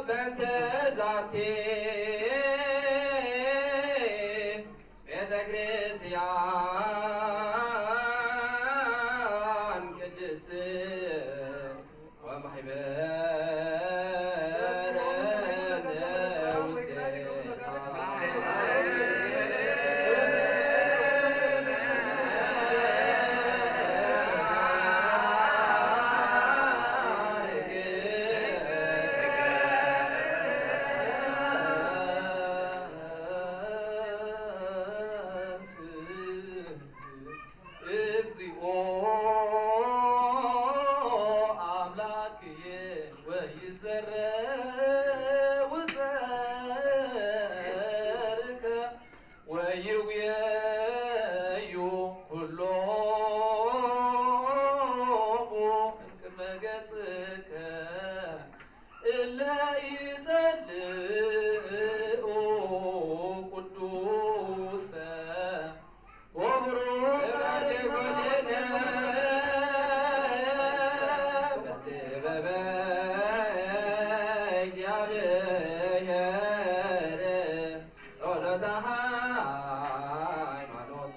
በእንተ ዛቲ ቤተ ክርስቲያን ቅድስት ወማሕበረ ውስቴታ እግዚኦ አምላክየ ወይዘረው ዘርከ ወይውየዩ ኩሎሙ እምቅድመ ገጽከ እለ ይጸልኡ ቅዱሰ ወብሩክ በጥበበ እግዚአብሔር ጸሎተ ሃይማኖት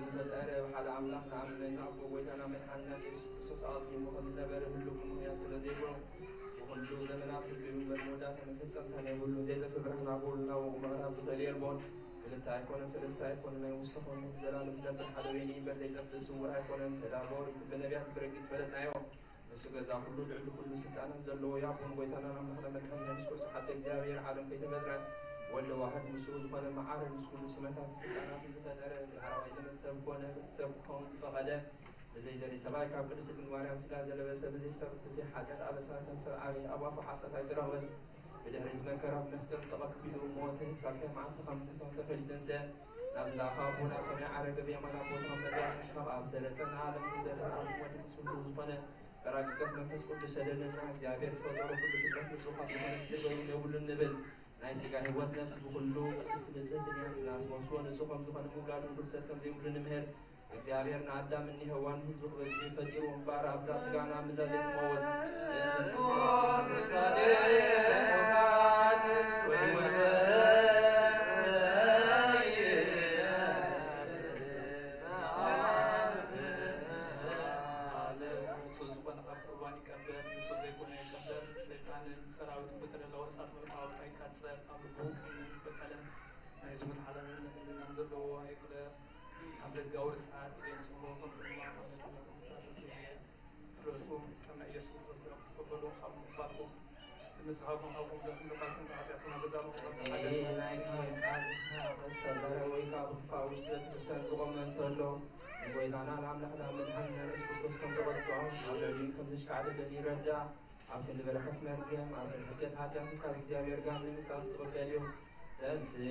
ዝፈጠረ ብሓደ ኣምላኽ ንኣምን። ኣቦ ጎይታና መድሓንና ኢየሱስ ክርስቶስ ኣቐዲሙ ከም ዝነበረ ህሉው ምኽንያት ስለ ዘይብሉ፣ ብኹሉ ዘመናት ህሉው እምበር መወዳእታ መፈጸምታ ዘይብሉ ዘይጠፍእ ብርሃን ኣቦ ወልድ ናብ መቕረብ ዝኽእል የልቦን። ክልተ ኣይኮነን፣ ሰለስተ ኣይኮነን፣ ኣይውሰኾን፣ ንዘላለም ዝነብር ሓደ በይኑ እምበር ዘይጠፍእ ስውር ኣይኮነን። ተዳቦ ብነቢያት ብረቂቕ ዝፈለጥናዮ ንሱ ገዛ ኩሉ ልዕሊ ኩሉ ስልጣናት ዘለዎ የኣቦን ጎይታናን ኣምላኽና መድሓኒና የሱስ ክርስቶስ ሓደ እግዚኣብሔር ዓለም ከይተፈጥረ ወልደ ዋሕድ ምስኡ ዝኾነ መዓረ ምስ ኩሉ ስመታት ስልጣናት ዝፈጠረ ብዳሕራዋይ ዘመን ሰብ ኮነ ሰብ ክኸውን ዝፈቐደ ብዘይ ዘርኢ ሰብኣይ ካብ ቅድስት ድንግል ማርያም ስጋ ዘለበሰ ብዘይ ሰብ ብዘይ ሓጢኣት ኣበሳ ከም ሰብ ዓበየ ኣብ ኣፉ ሓሳት ኣይተረኽበን። ብድሕሪ እዚ መከራ ብመስቀል ተቐቢሉ ሞተ። ሳልሳይ መዓልቲ ከም ምውታው ተፈሊጠንሰ ናብ ዝለኣኻ ኣቦ ናብ ሰማይ ዓረገ። ብየማን ኣቦ ተቐመጠ። ካብ ኣብ ሰለጸ ንዓለም ብዘለኣለም ወዲ ምስ ኩሉ ዝኾነ ጳራቅሊጦስ መንፈስ ቅዱስ ሰደደና። እግዚኣብሔር ዝፈጠሮ ኩሉ ፍጥረት ንጹሕ ካብ ዝኾነ ፍጥረት ወይን የብሉን ንብል። ናይ ስጋ ህይወት ነፍሲ ብኹሉ ቅድስት ንጽሕት እያ። እናስመስዎ ንጹሕ ከም ዝኾነ ምውላዱ ርኩሰት ከም ዘይብሉ ንምህር። እግዚኣብሔር ንኣዳም እኒ ሄዋን ንህዝቢ ክበዝሑ እዩ ፈጢርዎም እምበኣር ኣብዛ ስጋና ምዛ ዘይትመውት ንጹህ ዝኾነ ካብ ቁርባን ይቀበል፣ ንጹህ ዘይኮነ ይቀበል። ሰይጣንን ሰራዊቱን በተደለወ እሳት መልክዓ ኣይቃጸል፣ ኣብ ልቡ ቂምን በቀልን ናይ ዝሙት ዓለምን ንሕልናን ዘለዎ ኣይግበር። ኣብ ደጋዊ ርስሓት ኢደን ጽምቦ ከምኡ ድማ ኣብ ነብነኩም ርስሓት ፍረድኩም ከም ናይ ኢየሱስ ክርስቶስ ስጋ ክትቀበሉ ካብ ምቕባልኩም ንስኻኹም ኣብ ቁምደኩም ደቃልኩም ብሓጢኣትኩም ኣብ ገዛእ ርኹም እዚ ናይ ቃል ንስኻ ዝተዘረ ወይ ከዓ ብክፋእ ውሽጢ ቤተክርስትያን ዝቖመ እንተሎ ንጎይታና ንኣምላኽና መድሓኒና የሱስ ክርስቶስ ከም ተቐጥዖ ኣብ ልዕሊኡ ከም ዘሽካዕደደን ይረዳእ። ኣብ ክንዲ በረኸት መርገም ኣብ ክንዲ ሕገት ሓጢኣት ካብ እግዚኣብሔር ጋር ንምሳል ትቕበል እዩ። ተንስእ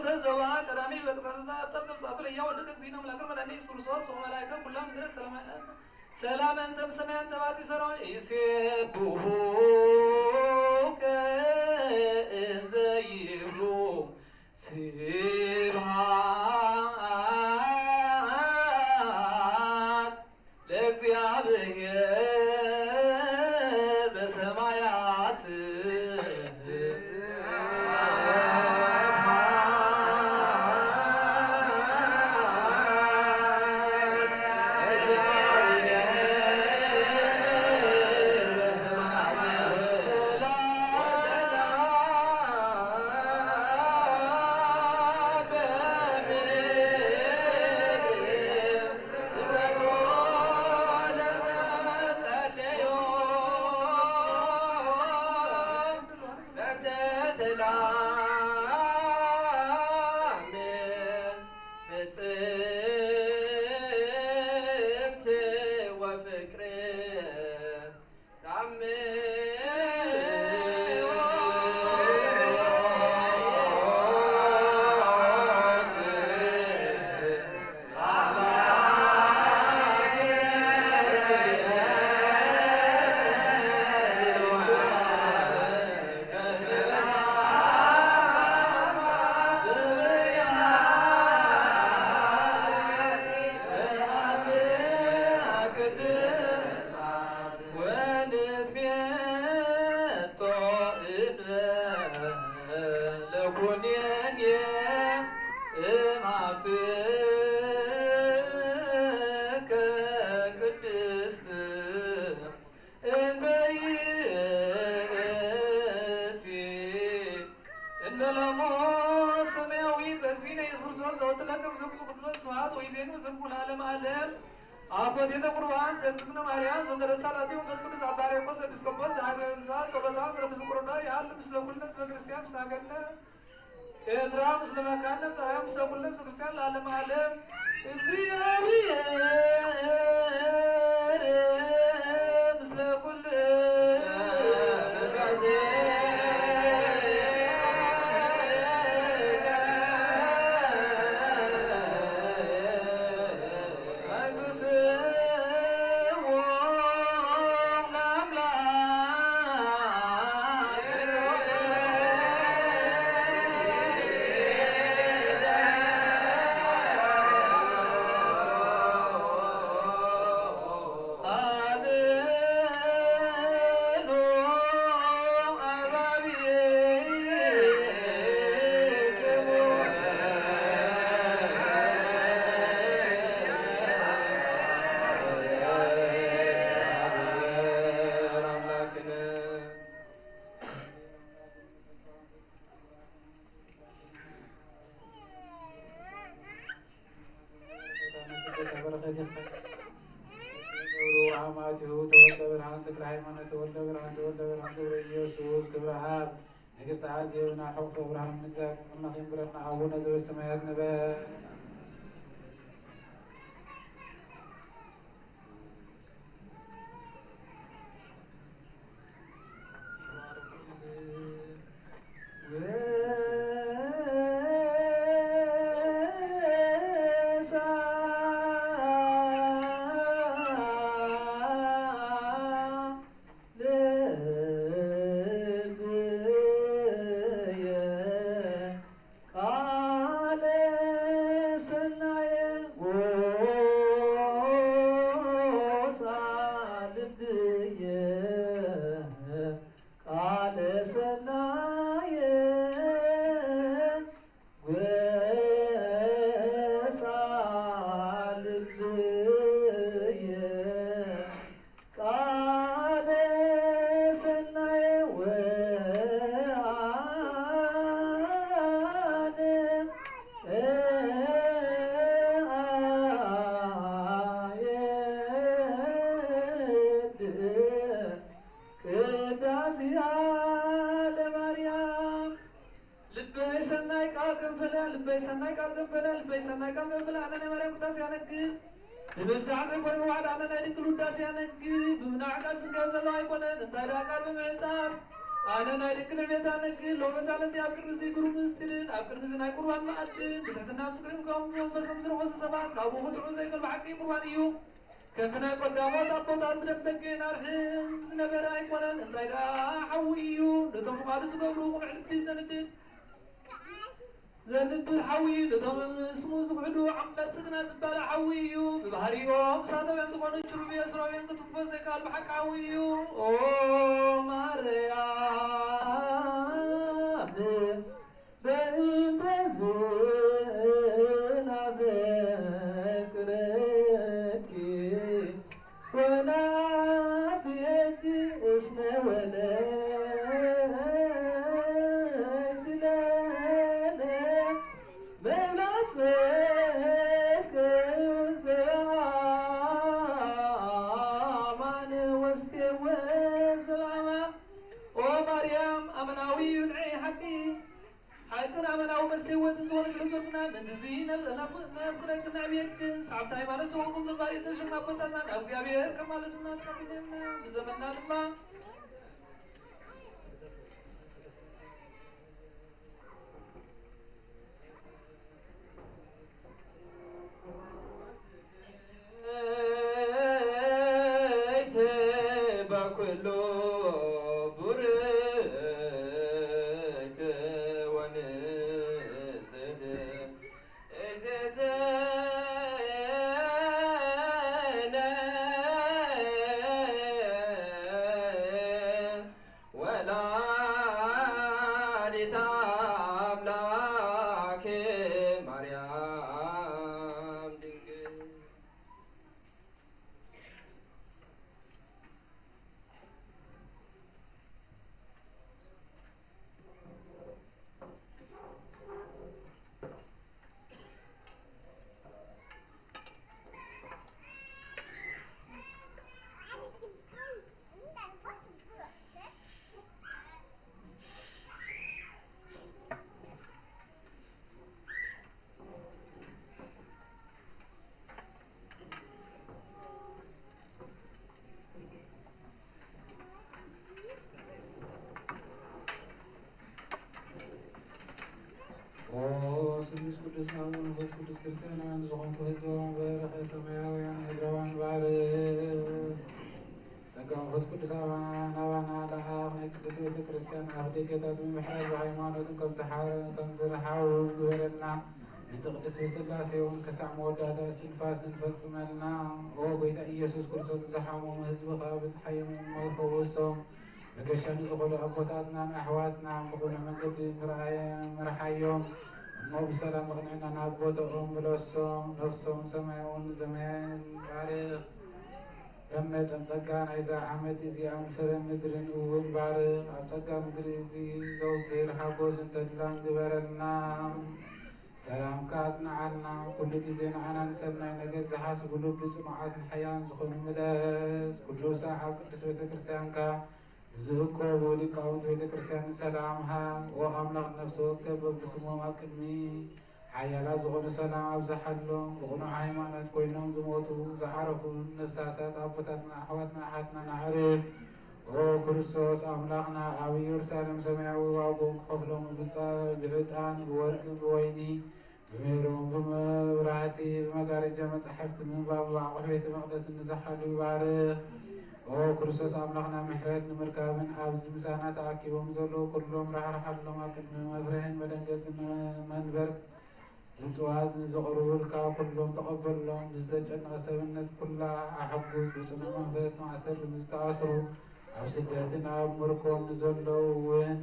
ተዘዋ ቀዳሚ በቅጣታ ኣብጠር ተምጻቱ ለያ ወልድ እግዚእነ አምላክ መድኃኒነ ኢየሱስ ክርስቶስ ወመላእክተ ኩሎም ምድረ ሰላም ሰላም እንተ እምሰማይ ተባቲ ሰራዊት ይሴብሑከ እንዘ ይብሉ ስብሐት ለእግዚአብሔር በሰማያት ወንትቤጦ እንበለ ኩነኔ እምሃብትከ ቅድስት እንተ ይእቲ እንበለሞ ሰማያዊት በእግዚእነ ኢየሱስ ክርስቶስ ዘወትለክም ዝብሉ ቅዱስ ስብሐት ወይዜኑ ዝብሉ ለዓለመ ዓለም። አኮቴተ ቁርባን ዘእግዝእትነ ማርያም ዘተረሳ ላቲ መንፈስ ቅዱስ አባ ሕርያቆስ ኤጲስቆጶስ ዘሀገረ ንስሐ ጸሎታ ምሕረቱ ፍቅሮታ ይሃሉ ምስለ ኩልነ ህዝበ ክርስቲያን ምስለ ሀገርነ ኤርትራ ምስለ መካነ ጸራያ ምስለ ኩልነ ህዝበ ክርስቲያን ለዓለመ ዓለም። እግዚአብሔር ምስለ ኩል አማቲሁ ተወልደ ብርሃን ተክለ ሃይማኖት ተወልደ ብርሃን ተወልደ ብርሃን ገብረ ኢየሱስ ክብረ አብ ንግስተ አዜብና ሕቁፍ አብርሃም ንእግዚአብሔር አምላክ ይንብረና። አቡነ ዘበሰማያት ንበል። ልበይ ሰናይ ቃል ክንፈለ ልበይ ሰናይ ቃል ክንፈለ ልበይ ሰናይ ቃል ክንፈለ ኣነ ናይ ማርያም ቅዳሴ ያነግብ ብምብዛሕ ዘይኮነ ብባዕድ ኣነ ናይ ድንግል ውዳሴ ያነግብ ብምናዕ ቃል ዝንገብ ዘለዋ ኣይኮነን እንታይ ደኣ ቃል ብምዕጻር ኣነ ናይ ደቂ ልዕቤታ ነግል ሎመሳለዚ ኣብ ቅድሚ እዚ ግሩም ምስጢርን ኣብ ቅድሚ እዚ ናይ ቁርባን መኣድን ብትሕትና ፍቅርን ከም መንፈሶም ዝረኸሱ ሰባት ካብኡ ክትርሑ ዘይክእል ብሓቂ ቁርባን እዩ። ከምቲ ናይ ቀዳሞት ኣቦታት ብደም በጊዕን ኣርሕን ዝነበረ ኣይኮነን፣ እንታይ ደኣ ሓዊ እዩ። ነቶም ፍቓዱ ዝገብሩ ቁኑዕ ልቢ ዘንድድ ዘንድድ ሓዊ እዩ። ነቶም ስሙ ዝኽሕዱ ዓመፅቲ ግና ዝባላዕ ሓዊ እዩ። ብባህሪኦም እሳታውያን ዝኾኑ ችሩቤል ሱራፌል ክትንክፎ ዘይከኣል ብሓቂ ሓዊ እዩ። ኦ ማርያም በእንተ ዝናፍቅረኪ ወናብየኪ እስመ ወለድኪ ለነ መብላ ጽድቅ ዘበአማን ወስቴወ ዘበአማን። ኦ ማርያም ኣመናዊ ብልዒ ሓቂ ሓቅን ኣመናዊ መስተ ህይወትን ዝኾነ ስለ ዘሎና፣ ምእንቲ እዚ ነብ-፣ ነብ-፣ ነብክረክን ነዕብየክን፣ ሰዓብቲ ሃይማኖት ዝኾንኩም ነባሪ ዝተሸሙ ኣቦታትና ናብ እግዚኣብሔር ከማልዱና ተቐቢልና ኢና። ብዘመንና ድማ ኦ ስሉስ ቅዱስ ኣብ መንፈስ ቅዱስ ክርስትያናውያን ዝኾንኩ ህዝቦም በረኸ ሰማያውያን ምድራውያን ባርኽ። ጸጋ መንፈስ ቅዱስ ኣባና ናባና ለኣኽ ናይ ቅድስት ቤተ ክርስቲያን ኣፍ ደገታት ብምሕረት ብሃይማኖትን ከም ዝሓረ-፣ ከም ዝረሓቡ ግበረልና። ነቲ ቅድስት ስላሴ እውን ክሳዕ መወዳእታ እስትንፋስ ንፈጽመልና። ኦ ጎይታ ኢየሱስ ክርስቶስ ዝሓመሙ ህዝብኻ ብጽሓዮም እሞ ፈውሶም። መገሻ ንዝኾኑ ኣቦታትናን ኣሕዋትናን ብቕኑዕ መንገዲ ምርኣየ-፣ ምርሓዮም። እሞ ብሰላም ኣቕንዕና ናብ ቦታኦም ምለሶም። ነፍሶም ሰማያውን ዘመያን ባርኽ። ከም መጠን ጸጋ ናይዛ ዓመት እዚኣን ፍረ ምድርን እውን ባርኽ። ኣብ ጸጋ ምድሪ እዚ ዘውትር ሓጎስን ተድላን ግበረልና። ሰላምካ ኣጽንዓልና። ኩሉ ግዜ ንዓና ንሰናይ ነገር ዝሓስቡ ልቢ ጽኑዓትን ሓያላን ዝኾኑ ምለስ። ኩሉ ሳዕ ኣብ ቅድስት ቤተ ክርስቲያንካ ንዝእከቡ ሊቃውንት ቤተ ክርስቲያን ሰላም ሃብ። ኦ ኣምላኽ ነፍሲ ወከፍ በብስሞም ኣብ ቅድሚ ሓያላት ዝኾኑ ሰላም ኣብዝሓሎም። ብቕኑዕ ሃይማኖት ኮይኖም ዝሞቱ ዝዓረፉ ነፍሳታት ኣቦታትና ኣሕዋትና ኣሓትና ናዕርግ። ኦ ክርስቶስ ኣምላኽና ኣብ ኢየሩሳሌም ሰማያዊ ዋግኦም ክኸፍሎም ብጻ-፣ ብዕጣን ብወርቂ ብወይኒ ብሜሮን ብመብራህቲ ብመጋረጃ መጻሕፍቲ ምንባብ ብኣቑሑ ቤተ መቕደስ ንዝሓሉ ይባርኽ። ኦ ክርስቶስ ኣምላኽና ምሕረት ንምርካብን ኣብዚ ምሳና ተኣኪቦም ዘለዉ ኩሎም ራሕርሓሎም። ኣብ ቅድሚ መፍርህን መደንገጽን መንበር ምጽዋት ንዘቕርቡልካ ኩሎም ተቐበሎም። ንዝተጨነቐ ሰብነት ኩላ ኣሐጉስ። ብጽኑዕ መንፈስ ማእሰርቲ ንዝተኣስሩ ኣብ ስደትን ኣብ ምርኮን ንዘለዉ እውን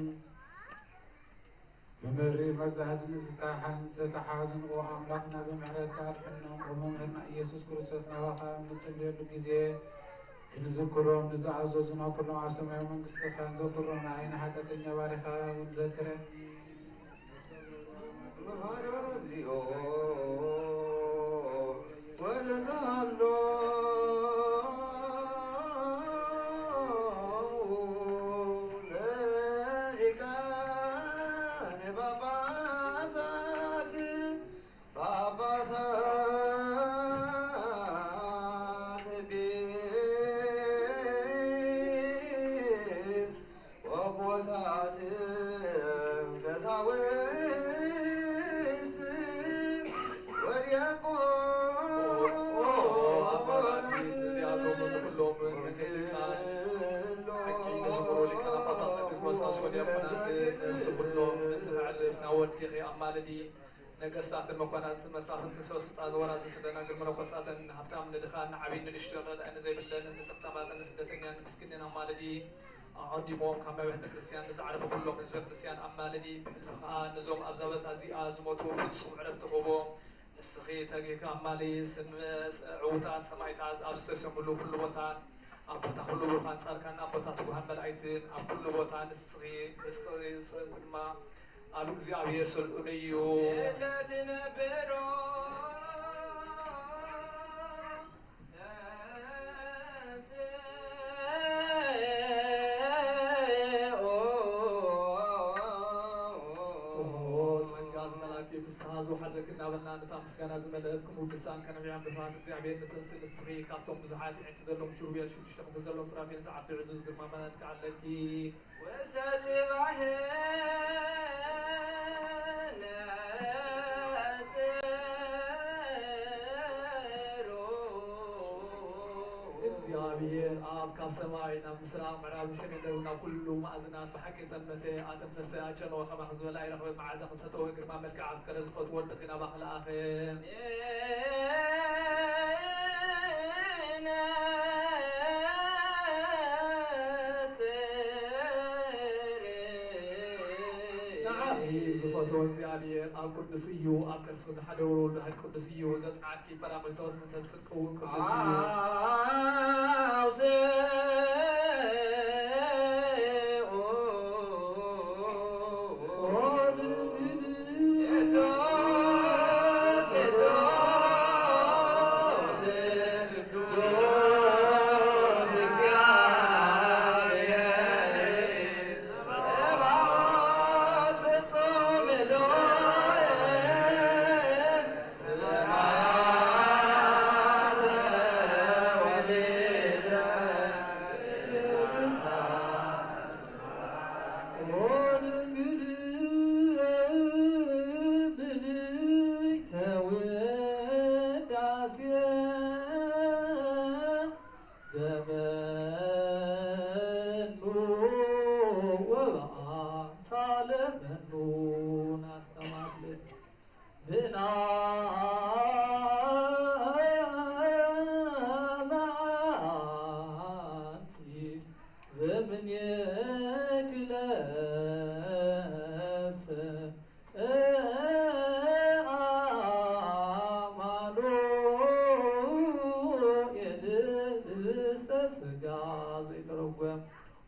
ብመሪር መግዛእቲ ንዝተሓ-፣ ዝተሓዙን ኦ ኣምላኽና ብምሕረትካ ኣድሕኖም። ኦ መምህርና ኢየሱስ ክርስቶስ ናባኻ ኣብ ንጽልየሉ ግዜ ክንዝክሮም ንዝኣዘዙና ኩሎም ኣብ ሰማያዊ መንግስትኻ ንዘክሮም ንዓይኒ ሓጢኣተኛ ባሪኻ እውን ዘክረኒ። መሓረነ እግዚኦ ወዘዛሎ ለሊቃነ ጳጳሳት ጳጳሳት ቢስ ወቦሳ ወዲኺ ኣማልዲ። ነገስታትን መኳንንትን መሳፍንትን ሰበ ስልጣን ዘወራዘትን ደናግል መነኮሳትን፣ ንሃብታም ንድኻን ንዓብይን ንንእሽቶን ረዳኢ ንዘይብለንን ንስኽታማትን ንስደተኛን ንምስኪንን ኣማልዲ። ኣቐዲሞም ካብ ቤተ ክርስቲያን ንዝዓረፉ ኩሎም ህዝበ ክርስቲያን ኣማልዲ። ብሕልፊ ኸኣ ነዞም ኣብዛ ቦታ እዚኣ ዝሞቱ ፍጹም ዕረፍቲ ክህቦ ንስኺ ተጊህኪ ኣማልዲ። ስም ዕዉታት ሰማዕታት ኣብ ዝተሰምሉ ኩሉ ቦታ፣ ኣብ ቦታ ኩሉ ብሩኻን ጻድቃን፣ ኣብ ቦታ ትጉሃን መላእክትን ኣብ ኩሉ ቦታ ንስኺ፣ ንስኺ ድማ ኣብ እግዚኣብሔር ስልጡን እዩ። ኦ ጸጋ ዝመልኣኪ ፍስሓ ዝወሓዘኪ እናበልና ነታ ምስጋና ዝመልአት ቅዱሳን ከነብያን ብፍርሃት እግዚኣብሔር ንተንስእ። ንስኺ ካብቶም ብዙሓት ኣዒንቲ ዘለዎም ኪሩቤል ሽዱሽተ ክንፊ ዘለዎም ሱራፌል ዝዓቢ ዕዙዝ ግርማ መላእክት ኣለኪ። ወሰቲ ባህር ነጽሩ። እግዚኣብሔር ኣብ ካብ ሰማይ ናብ ምስራቕ ምዕራብን ሰሜን ደቡብ ናብ ኩሉ መኣዝናት ብሓቂ ጠመተ፣ ኣተንፈሰ፣ ኣጨነወ፣ ከማኺ ዝበለ ኣይረኸበን። መዓዛ ክፈተወ፣ ግርማ መልክዕ ኣፍቀረ፣ ዝፈትዎ ወድኺ ናባኺ ለኣኸ። ንዓኺ ዝፈትዎ እግዚኣብሔር ኣብ ቅዱስ እዩ፣ ኣብ ከርስኺ ዝሓደረ ወልዱ ዋሕድ ቅዱስ እዩ። ዘጽዓኪ ጳራቅሊጦስ መንፈስ ጽድቂ እውን ቅዱስ እዩ።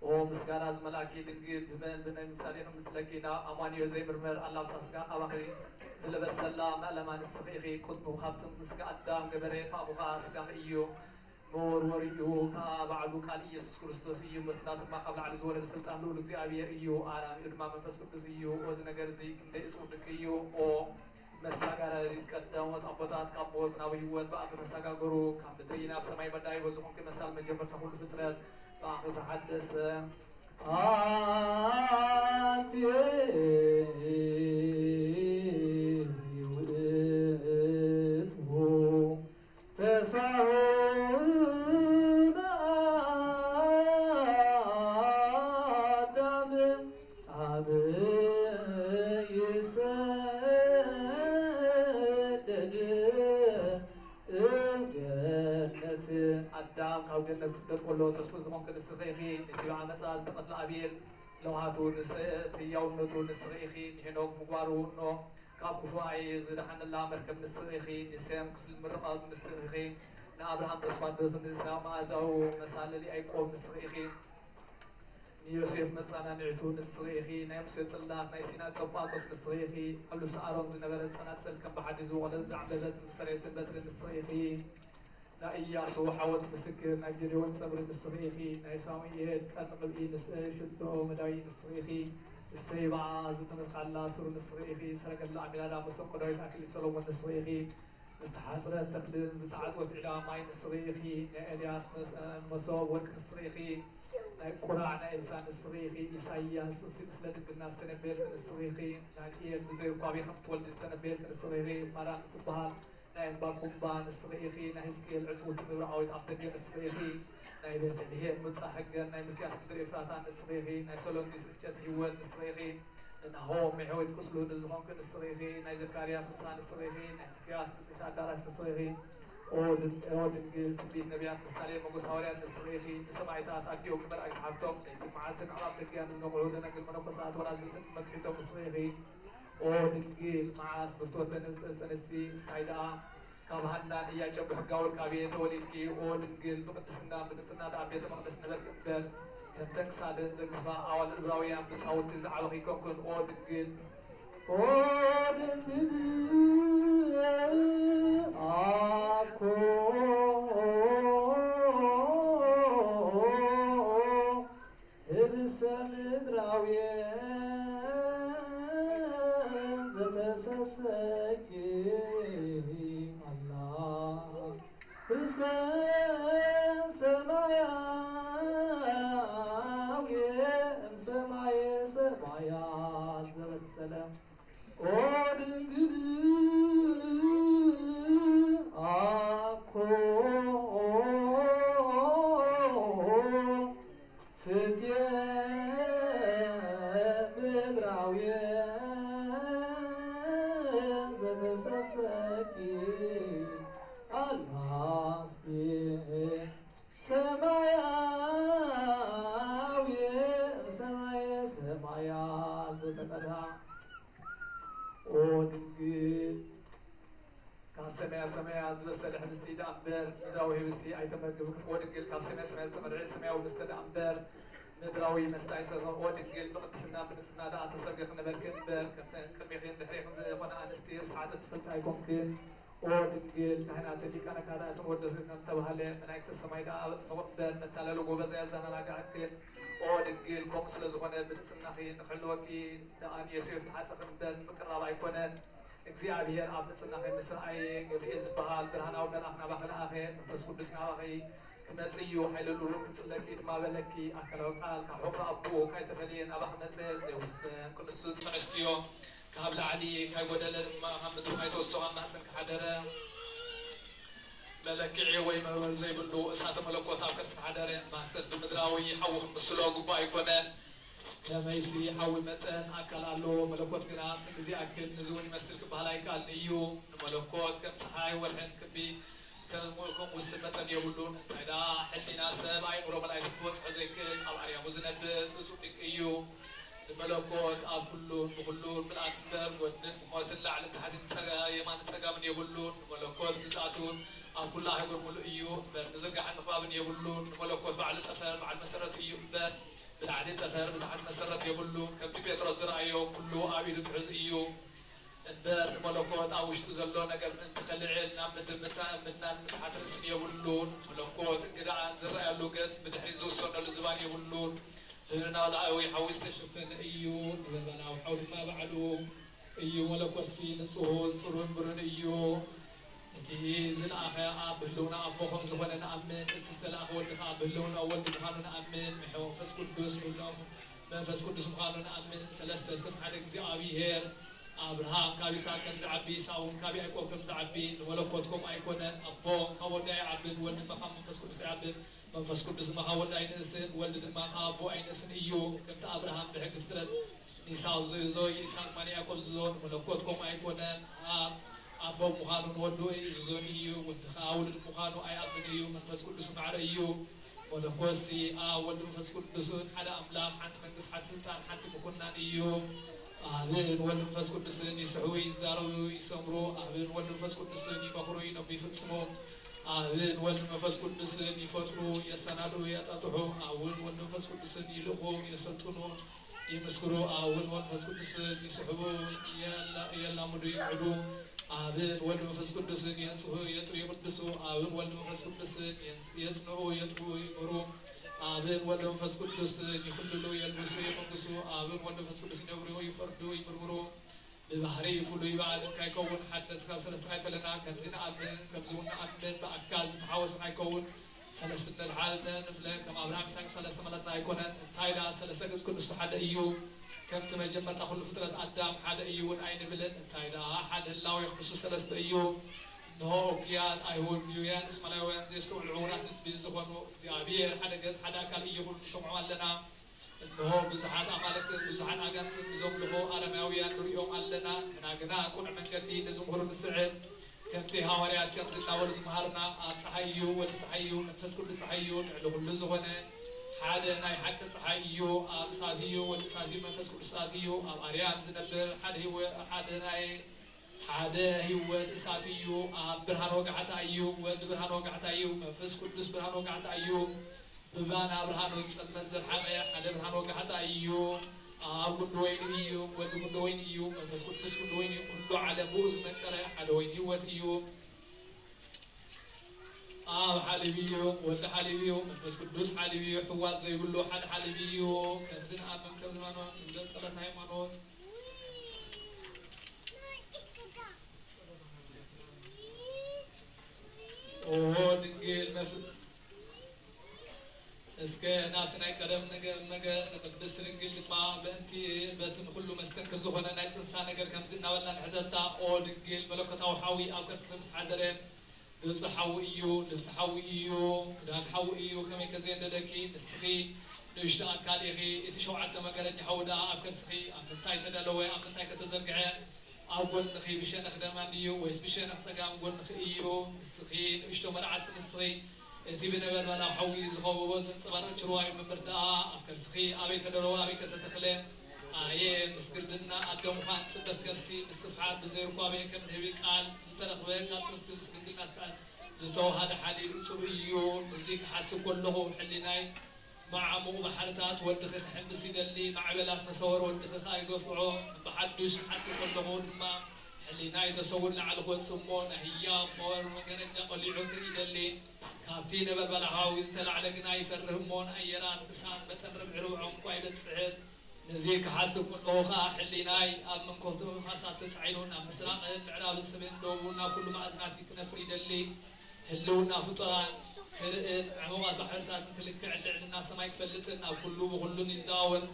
ኦ ምስጋና ዝመልኣኪ ድንግል፣ ብመን ብናይ ምሳሌ ክምስለኪ? ናብ ኣማኑኤል ዘይምርመር ኣላብሳ ስጋ ካባኺ ዝለበሰላ መእለማ ንስኺ ኢኺ። ቅድሙ ካብ ጥንቁ ስጋ ኣዳም ገበረ፣ ፋእሙ ኸኣ ስጋኺ እዩ። መወርወሪኡ ኸኣ ባዕሉ ቃል ኢየሱስ ክርስቶስ እዩ። በቲ ናቱ ድማ ካብ ላዕሊ ዝወረደ ስልጣን ልኡል እግዚኣብሔር እዩ። ኣራሚኡ ድማ መንፈስ ቅዱስ እዩ። ኦዚ ነገር እዚ ክንደይ እጹብ ድንቂ እዩ! ኦ መሳጋሪት ቀዳሞት ኣቦታት ካብ ሞት ናብ ህይወት ብኣኺ ተሰጋገሩ። ካብ ምድሪ ናብ ሰማይ መዳይቦ ዝኾንኪ መሳል መጀመርታ ኩሉ ፍጥረት ብኣኺ ተሓደሰ። ኣንቲ ውእቱ ተስፋሁ ለአዳም አብ ይሰደድ እምገነት። ኣዳም ካብ ገነት ክስደድ ከሎ ተስፉ ዝኾንኪ ንስኺ ኢኺ። ነቲ ብዓመፃ ዝተቐትለ ኣቤል ለውሃቱ ንስ-፣ እቲ ህያውነቱ ንስኺ ኢኺ። ንሄኖክ ምግባሩ ኖህ ካብ ክፉእ ኣየ ዝደሓነላ መርከብ ንስኺ ኢኺ። ንሴም ክፍሊ ምርቓቱ ንስኺ ኢኺ። ንኣብርሃም ተስፋ ንደሱ ንይስሐቅ መኣዛኡ መሳለሊ ያዕቆብ ንስኺ ኢኺ። ንዮሴፍ መጸናንዒቱ ንስኺ ኢኺ። ናይ ሙሴ ጽላት ናይ ሲና ጸባጦስ ንስኺ ኢኺ። ኣብ ልብሲ ኣሮን ዝነበረ ጸናጽል ከም ብሓድሽ ዝወቐለት ዝዓምበበትን ዝፈረየትን በትሪ ንስኺ ኢኺ። ናይ ኢያሱ ሓወልቲ ምስክር፣ ናይ ጌዴዎን ጸብሪ ንስኺ ኢኺ። ናይ ሳሙኤል ቀርኒ ቅብኢ ንስ-፣ ሽቶ መዳዊ ንስኺ ኢኺ። እሰይ በኣ ዝተመትኻላ ሱር ንስኺ ኢኺ። ሰረገላ ኣሚናዳብ መሰንቆ ዳዊት ኣክሊል ሰሎሞን ንስኺ ኢኺ። ዝተሓጽረት ተኽልን ዝተዓጽወት ዒላ ማይ ንስኺ ኢኺ። ናይ ኤልያስ መስ-፣ መሶብ ወርቂ ንስኺ ኢኺ። ናይ ቁራዕ ናይ ኤልሳ ንስኺ ኢኺ። ኢሳይያስ ጥንሲ ምስለ ድንግልና ዝተነበየልኪ ንስኺ ኢኺ። ዳንኤል ብዘይ ርኳቢ ከም ትወልዲ ዝተነበየልኪ ንስኺ ኢኺ። ማርያም እትበሃል ናይ ዕንባቆም እምባ ንስኺ ኢኺ። ናይ ህዝቅኤል ዕጽውቲ ምብራቓዊት ኣፍደገ ንስኺ ኢኺ። ናይ ቤተልሔም ምብጻሕ ሕገን ናይ ሚልክያስ ምድሪ ኤፍራታ ንስኺ ኢኺ። ናይ ሰሎንዲስ ዕጨቲ ህይወት ንስኺ ኢኺ። እነሆ ምሕወይት ቁስሉ ንዝኾንኪ ንስኺ ኢኺ፣ ናይ ዘካርያስ ውሳን ንስኺ ኢኺ፣ ናይ ሚክያስ ንጽሕቲ ኣዳራሽ ንስኺ ኢኺ። ኦ ድን-፣ ኦ ድንግል፣ ትንቢት ነቢያት፣ ምሳሌ መጎስ ሃዋርያት ንስኺ ኢኺ። ንሰማዕታት ኣዲኦም ንመላእክቲ ሓፍቶም፣ ለይትን መዓልትን ኣዕራፍ ደቅያ ንዝነቕሑ ደናግል መነኮሳት ወላዝንትን መክሒቶም ንስኺ ኢኺ። ኦ ድንግል፣ መዓስ ብፍትወተን ዝጠንሲ እንታይ ደኣ ካብ ሃናን ኢያቄም ብሕጋዊ ርካብ እየ ተወሊድኪ። ኦ ድንግል፣ ብቅድስና ብንጽህና ደኣ ቤተ መቕደስ ነበርኪ እምበር፣ ከምተን ክሳደን ዘግዝፋ ኣዋልድ ዕብራውያን ብጻውቲ ዝዓበኺ ኣይኮንኩን። ኦ ድንግል፣ ኦ ድንግል፣ ኣኮ ርእሰ ምድራዊ ዘተሰሰኪ ኣላ ርእሰ ሰማያዊ እምሰማየ ሰማያት ዘበሰለ ኦ ድንግል ኣኮ ስትየ ምድራዊ ዘተሰሰኪ ኣላስቲ ሰማያዊ ሰማየ ሰማያት ዝተቀድሃ ኦ ድንግል ካብ ሰማያ ሰማያ ዝበሰለ ሕብስቲ ደኣ እምበር ምድራዊ ህብስቲ ኣይተመግብክን። ኦ ድንግል፣ ካብ ሰማያ ሰማያ ዝተቐድሐ ሰማያዊ መስተ ደኣ እምበር ምድራዊ መስተ ኣይሰተኽን። ኦ ድንግል፣ ብቅድስና ብንጽህና ደኣ ተሰርገ ክነበርክን እምበር፣ ከምተን ቅድሜኽን ድሕሬኽን ዝኾና ኣንስቲ ርስሓተን ትፈልጢ ኣይኮንክን። ኦ ድንግል፣ ካህናትን ሊቃነ ካህናትን ወደኺ ከም ተባህለ፣ መላእክተ ሰማይ ደኣ ኣብጽሕኹ እምበር፣ መታለሊ ጎበዛይ ኣዘናጋዓክን። ኦ ድንግል፣ ከምኡ ስለ ዝኾነ ብንጽህናኺ ንኽሕልወኪ ደኣ ንዮሴፍ ተሓጸኺ እምበር ንምቅራብ ኣይኮነን። እግዚኣብሔር ኣብ ንጽህናኺ ምስ ረኣየ፣ ገብርኤል ዝበሃል ብርሃናዊ መልኣኽ ናባኺ ለኣኸ፣ መንፈስ ቅዱስ ናባኺ ክመጽእ እዩ፣ ሓይለ ልኡል ክጽለኪ እዩ ድማ በለኪ። ኣካላዊ ቃል ካብ ሕቑፊ ኣቦኡ ካይተፈለየ ናባኺ መጸ፣ ዘይውሰን ክንሱ ዝጸነስክዮ ካብ ላዕሊ ካይጎደለ ድማ ካብ ምድሪ ካይተወሰኾ ኣብ ማህፀንኪ ሓደረ። መለክዒ ወይ መበል ዘይብሉ እሳተ መለኮት ኣብ ከርስኪ ሓደረ። ማስተስ ብምድራዊ ሓዊ ክምስሎ ግቡእ ኣይኮነን። ከመይሲ ሓዊ መጠን ኣካል ኣለዎ፣ መለኮት ግና ክንድዚ ይኣክል፣ ንዚ እውን ይመስል ክበሃል ኣይከኣልን እዩ። ንመለኮት ከም ፀሓይ፣ ወርሕን ክቢ ከም፣ ከም ውስን መጠን የብሉን። እንታይ ደኣ ሕሊና ሰብ ኣእምሮ መላእክት ክበጽሖ ዘይክእል፣ ኣብ ኣርያሙ ዝነብር እጹብ ድንቂ እዩ። ንመለኮት ኣብ ኩሉን ብኹሉን ምልኣት እምበር፣ ጎድንን ብሞትን ላዕልን ታሕትን ጸጋ-፣ የማንን ጸጋምን የብሉን። ንመለኮት ግዝኣቱ ኣብ ኩላ ኣህጉር ምሉእ እዩ እምበር፣ ምዝርጋሕን ምኽባብን የብሉን። ንመለኮት ባዕሉ ጠፈር፣ በዓል መሰረት እዩ እምበር፣ ብላዕሊ ጠፈር ብታሕቲ መሰረት የብሉን። ከምቲ ጴጥሮስ ዝረኣዮ፣ ኩሉ ኣብ ኢዱ ትሑዝ እዩ እምበር፣ ንመለኮት ኣብ ውሽጡ ዘሎ ነገር ምእንቲ ከልዕል ናብ ምድሪ ምታ-፣ ምድናን ምትሓት ርእስን የብሉን። መለኮት እንግዳኣን ዝረኣየሉ ገጽ ብድሕሪት ዝውሰነሉ ዝባን የብሉን። ልዕልና ላዕዊ ሓዊ ዝተሸፈነ እዩ፣ ነበልባላዊ ሓው ድማ ባዕሉ እዩ። መለኮትሲ ንጹሁን ጽሩን ብሩን እዩ። እቲ ዝለኣኸ ኣብ ህልውና ኣቦ ከም ዝኾነ ንኣምን፣ እቲ ዝተለኣኸ ወዲ ኸኣ ኣብ ህልውና ወዲ ምዃኑ ንኣምን፣ ምሕው መንፈስ ቅዱስ ብህልውና መንፈስ ቅዱስ ምዃኑ ንኣምን። ሰለስተ ስም ሓደ እግዚኣብሔር። ኣብርሃም ካብ ይስሐቅ ከም ዝዓቢ፣ ይስሐቅ እውን ካብ ያዕቆብ ከም ዝዓቢ፣ ንመለኮት ከምኡ ኣይኮነን። ኣቦ ካብ ወዲ ኣይዓብን፣ ወልድ ድማ ካብ መንፈስ ቅዱስ ኣይዓብን፣ መንፈስ ቅዱስ ድማ ካብ ወልድ ኣይንእስን፣ ወልድ ድማ ካብ ኣቦ ኣይንእስን እዩ። ከምቲ ኣብርሃም ብሕጊ ፍጥረት ንይስሐቅ ዝእዞ፣ ይስሐቅ ድማ ንያዕቆብ ዝእዞ፣ ንመለኮት ከምኡ ኣይኮነን። ኣብ ኣቦ ምዃኑ ንወዱ ይእዝዞ እዩ፣ ወዲ ኸኣ ውሉድ ምዃኑ ኣይኣምን እዩ። መንፈስ ቅዱስ ማዕረ እዩ። መለኮትሲ ኣብ ወልድ መንፈስ ቅዱስን ሓደ ኣምላኽ፣ ሓንቲ መንግስቲ፣ ሓንቲ ስልጣን፣ ሓንቲ ምኩናን እዩ። ኣብን ወልድ መንፈስ ቅዱስን ይስሕቡ፣ ይዛረቡ፣ ይሰምሩ። ኣብን ወልድ መንፈስ ቅዱስን ይመኽሩ፣ ይነቡ፣ ይፍጽሙ። ኣብን ወልድ መንፈስ ቅዱስን ይፈጥሩ፣ የሰናድኡ፣ የጣጥሑ። ኣብን ወልድ መንፈስ ቅዱስን ይልእኹ፣ የሰልጥኑ፣ ይምስክሩ። ኣብን ወልድ መንፈስ ቅዱስን ይስሕቡ፣ የላ-፣ የላምዱ፣ ይምዕዱ። ኣብን ወልድ መንፈስ ቅዱስን የንጽሁ፣ የጽሩ፣ ይቅድሱ። ኣብን ወልድ መንፈስ ቅዱስን የንጽ-፣ የጽንዑ፣ የጥብኡ፣ ይምህሩ። ኣብን ወልድ መንፈስ ቅዱስን ይኹልሉ፣ የልብሱ፣ የመጉሱ። ኣብን ወልድ መንፈስ ቅዱስን የብርሁ፣ ይፈርዱ፣ ይምርምሩ። ብባህሪ ፍሉይ ባዕልን ካይከውን ሓድነት ካብ ሰለስተ ካይፈለና ከምዚ ንኣምን፣ ከምዚ እውን ንኣምን ብኣካል ዝተሓወሰ ካይከውን ሰለስትነት ሓደ ንፍለ። ከም ኣብርሃም ይስሐቅ ሰለስተ መለትና ኣይኮነን። እንታይ ደኣ ሰለስተ ገጽ ክንሱ ሓደ እዩ። ከምቲ መጀመርታ ኩሉ ፍጥረት ኣዳም ሓደ እዩ እውን ኣይንብልን። እንታይ ደኣ ሓደ ህላዌ ክንሱ ሰለስተ እዩ። እንሆ እኩያት ኣይሁድ፣ ሌውያን፣ እስማኤላውያን፣ ዘየስተውዕሉ ዕውራት ልቢ ዝኾኑ እግዚኣብሔር ሓደ ገጽ ሓደ ኣካል እዩ ክብሉ ንሰምዖም ኣለና። እንሆ ብዙሓት ኣማልኽትን ብዙሓት ኣጋንንትን ንዘምልኹ ኣረማውያን ንርእዮም ኣለና፣ ንሕና ግና ቅኑዕ መንገዲ ንዝምህሩ ንስዕብ። ከምቲ ሃዋርያት ከምዚ እናበሉ ዝመሃሩና፣ ኣብ ጸሓይ እዩ፣ ወዲ ጸሓይ እዩ፣ መንፈስ ቅዱስ ጸሓይ እዩ፣ ልዕሊ ኩሉ ዝኾነ ሓደ ናይ ሓቂ ጸሓይ እዩ፣ ኣብ እሳት እዩ፣ ወዲ እሳት እዩ፣ መንፈስ ቅዱስ እሳት እዩ፣ ኣብ ኣርያም ዝነብር ሓደ ህይወ-፣ ሓደ ናይ ሓደ ህይወት እሳት እዩ፣ ኣብ ብርሃን ወጋሕታ እዩ፣ ወዲ ብርሃን ወጋሕታ እዩ፣ መንፈስ ቅዱስ ብርሃን ወጋሕታ እዩ። ብባና ብርሃኑ ዝጸልመት ዘርሓቐ ሓደ ብርሃን ወጋሕታ እዩ። ኣብ ጉንዲ ወይኒ እዩ፣ ወዲ ጉንዲ ወይኒ እዩ፣ መንፈስ ቅዱስ ጉንዲ ወይኒ እዩ፣ ኩሉ ዓለም ብኡ ዝመቀረ ሓደ ወይኒ ህይወት እዩ። ኣብ ሓሊብ እዩ፣ ወዲ ሓሊብ እዩ፣ መንፈስ ቅዱስ ሓሊብ እዩ፣ ሕዋስ ዘይብሉ ሓደ ሓሊብ እዩ። ከምዚ ንኣምን፣ ከምዚ ንኣምን፣ እንበል ጸሎት ሃይማኖት። ኦ ድንግል መፍ-፣ እስከ ናብቲ ናይ ቀደም ነገር ነገር ንቅድስት ድንግል ድማ በእንቲ በቲ ንኩሉ መስተንክር ዝኾነ ናይ ጽንሳ ነገር ከምዚ እናበልና ንሕተታ። ኦ ድንግል መለኮታዊ ሓዊ ኣብ ከርስኺ ምስ ሓደረ፣ ገጹ ሓዊ እዩ፣ ልብሲ ሓዊ እዩ፣ ክዳን ሓዊ እዩ፣ ከመይ ከዘየንደደኪ ንስኺ ንእሽቶ ኣካል ኢኺ። እቲ ሸውዓተ መጋረጃ ሓዊ ደኣ ኣብ ከርስኺ ኣብ ምንታይ ተደለወ? ኣብ ምንታይ ከተዘርግሐ? ኣብ ጎንኺ ብሸነኽ ደማን ድዩ ወይስ ብሸነኽ ጸጋም ጎንኺ እዩ? ንስኺ ንእሽቶ መርዓት ንስኺ እቲ ብነበልባላዊ ሓዊ ዝኸበቦ ዘንጸባርቕ ጭርዋ እዩ እምበር ደኣ ኣብ ከርስኺ ኣበይ ተደለወ ኣበይ ከተተኽለ? ኣየ ምስ ግርድና ኣደ ምዃን ጽበት ከርሲ ምስ ስፍሓት ብዘይርኳበ ከም ንህቢ ቃል ዝተረኽበ ካብ ጽንሲ ምስ ድንግልና ዝተኣ-፣ ዝተዋሃደ ሓሊል እጹብ እዩ። እዚ ክሓስብ ከለኹ ሕሊናይ መዓሙቕ ባሕርታት ወድኺ ክሕምብስ ይደሊ፣ ማዕበላት መሰወር ወድኺ ከኣ ይገፍዖ። ብሓዱሽ ክሓስብ ከለኹ ድማ፣ ሕሊናይ ተሰውር ላዕሊ ክወጽእ እሞ፣ ናይ ህያብ መወር መገረጃ ቀሊዑ ክርኢ ይደሊ። ካብቲ ነበልባል ሓዊ ዝተላዕለ ግና ይፈርህ እሞ፣ ንኣየራት ክሳብ መጠን ርብዒ ርብዖም እኳ ኣይበጽሕን። ነዚ ክሓስብ ከለኹ ኸኣ፣ ሕሊናይ ኣብ መንኮፍቲ ንፋሳት ተጻዒኑ፣ ናብ ምስራቕን ምዕራብን ሰሜንን ደቡብን ናብ ኩሉ መኣዝናት ክነፍር ይደሊ። ህልውና ፍጡራን ክርእን፣ ዕሙቓት ባሕርታትን ክልክዕን፣ ልዕልና ሰማይ ክፈልጥን፣ ኣብ ኩሉ ብኹሉን ይዘዋወር።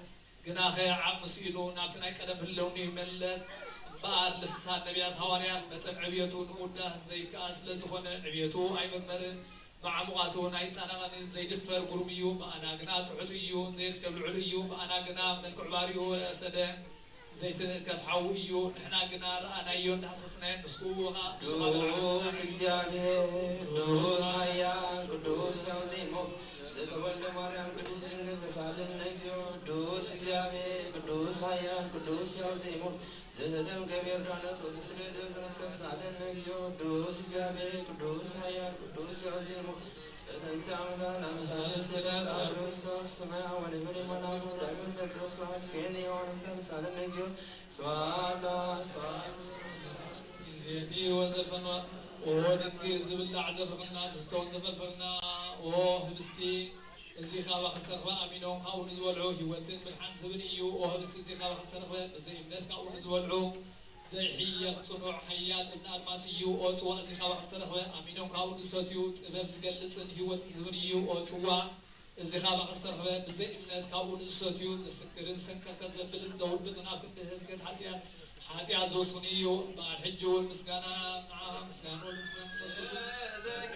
ግናኸ ዓቕሚ ስኢኑ ናብቲ ናይ ቀደም ህልውንኡ ይመለስ እምበኣር፣ ልሳን ነቢያት ሃዋርያት መጠን ዕብየቱ ንምውዳስ ዘይከኣል ስለ ዝኾነ፣ ዕብየቱ ኣይምርመርን፣ መዓሙቓቱ ኣይጣነቐን። ዘይድፈር ግሩም እዩ፣ ብኣና ግና ትሑት እዩ፣ ዘይርከብ ልዑል እዩ፣ ብኣና ግና መልክዕ ባሪኡ ወሰደ። ዘይትንከፍ ሓዊ እዩ። ንሕና ግና ረኣናዮን ዳህሰስናዮን፣ ንሱ ኸኣ፣ ንሱ ኸኣ ቅዱስ እግዚኣብሔር፣ ቅዱስ ኃያል፣ ቅዱስ ሕያው ዘይሞት፣ ዘተወልደ ማርያም ቅድስት ድንግል ተሳለነ እግዚኦ። ቅዱስ እግዚኣብሔር፣ ቅዱስ ኃያል፣ ቅዱስ ሕያው ዘይሞት፣ ዘተጠምቀ በዮርዳኖስ ወዘተሰቅለ በመስቀል ተሳለነ እግዚኦ። ቅዱስ እግዚኣብሔር፣ ቅዱስ ኃያል፣ ቅዱስ ሕያው ዘይሞት፣ ዘተንሥአ እሙታን አመሳለ ስለ ቃሉ ክርስቶስ ሰማያ ወለመደ መናሱ ዳግም መጽእ ስብሐት ከየነ የዋንንተ ተሳለነ እግዚኦ። ስብሐት ለአብ፣ ስብሐት ጊዜኒ ወዘልፈኖ። ኦ ድንግል፣ ዝብላዕ ዘፍርኽልና፣ ዝስተውን ዘፈልፈልና። ኦ ህብስቲ፣ እዚ ካባኺ ዝተረኽበ ኣሚኖም ካብኡ ንዝበልዑ ህይወትን ምድሓን ዝህብን እዩ። ኦ ህብስቲ፣ እዚ ካባኺ ዝተረኽበ ብዘይ እምነት ካብኡ ንዝበልዑ ዘይሕየኽ ጽኑዕ ሓያል እብነ ኣድማስ እዩ። ኦ ጽዋእ፣ እዚ ካባኺ ዝተረኽበ ኣሚኖም ካብኡ ንዝሰትዩ ጥበብ ዝገልጽን ህይወትን ዝህብን እዩ። ኦ ጽዋእ፣ እዚ ካባኺ ዝተረኽበ ብዘይ እምነት ካብኡ ንዝሰትዩ ዘስክርን ሰንከልከል ዘብልን ዘውድቕን ኣብ ክንዲ ህልቀት ሓጢኣት፣ ሓጢኣት ዝውስኽን እዩ። እምበኣር ሕጂ እውን ምስጋና ንዓኻ፣ ምስጋና ወልድ፣ ምስጋና መንፈስ ቅዱስ።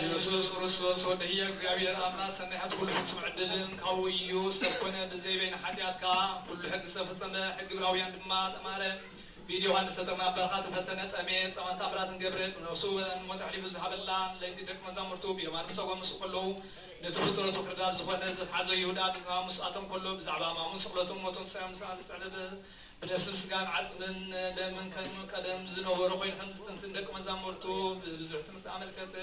ኢየሱስ ክርስቶስ ወዲ ህያው እግዚኣብሔር ኣምላክ ሰናይ ኩሉ ፍጹም ዕድልን ካብኡ እዩ። ሰብ ኮነ ብዘይ በይኑ ሓጢኣት ከኣ ኩሉ ሕጊ ዝተፈጸመ፣ ሕጊ ዕብራውያን ድማ ተማረ። ብኢድ ዮሃንስ ተጠምቀ፣ ኣብ በረኻ ተፈተነ፣ ጠምየ፣ ጸመን ታምራትን ገብረ፣ ነፍሱ ንሞት ኣሕሊፉ ዝሃበላ፣ ለይቲ ደቂ መዛሙርቱ ብየማኑ ብጸጋሙ ምስ ከለዉ፣ ነቲ ፍጥረቱ ክርዳድ ዝኾነ ዘትሓዞ ይሁዳ ድማ ምስኣቶም ከሎ፣ ብዛዕባ ሕማሙን ስቕለቱን ሞቱን ትንሳኤኡን ምስ ኣንስቲ ዕለተ ብነፍሲ ምስጋን ዓጽምን ደምን ከም ቀደም ዝነበሮ ኮይኑ ከም ዝትንስን ደቂ መዛሙርቱ ብብዙሕ ትምህርቲ ኣመልከተ።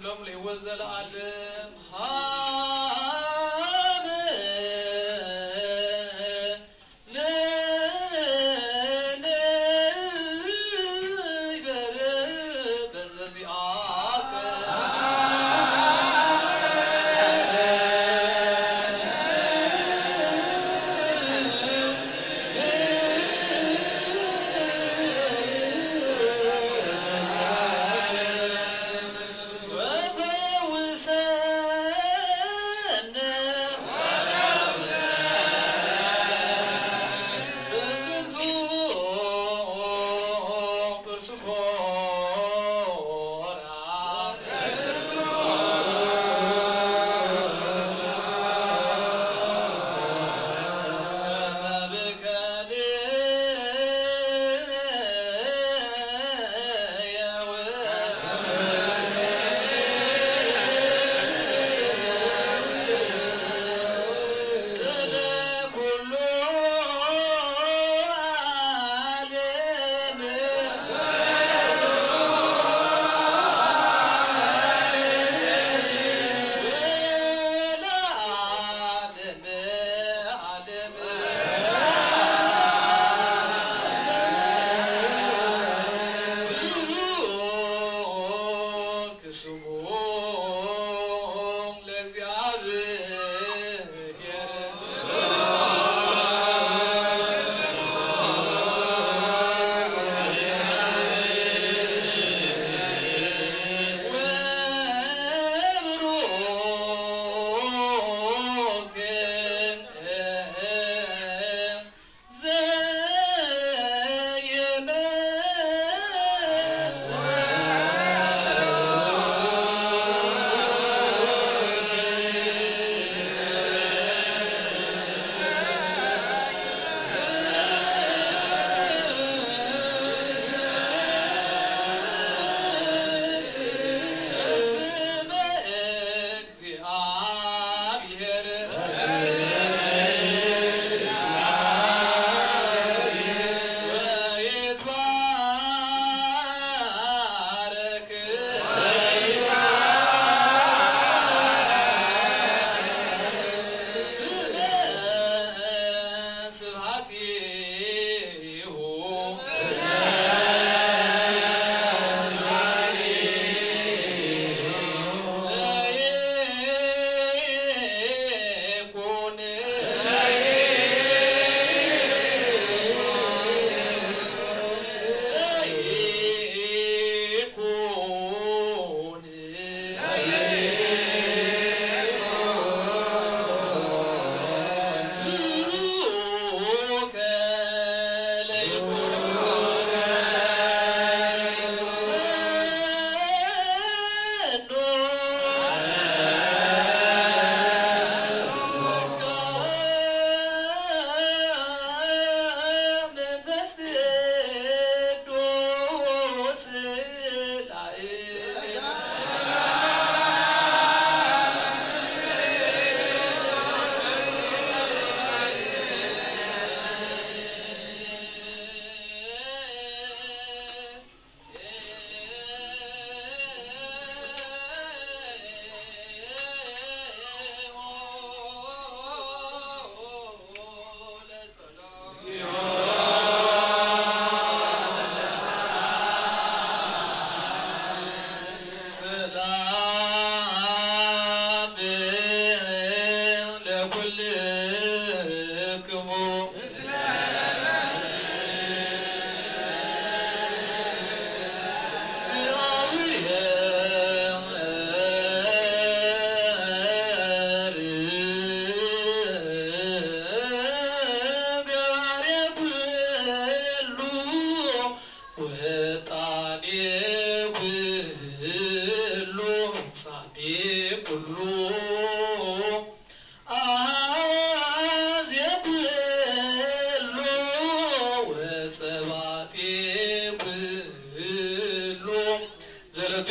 ሎም ለይወት ዘለዓለም ሃብ ንንበር በዘዚኣከ ወተውሰ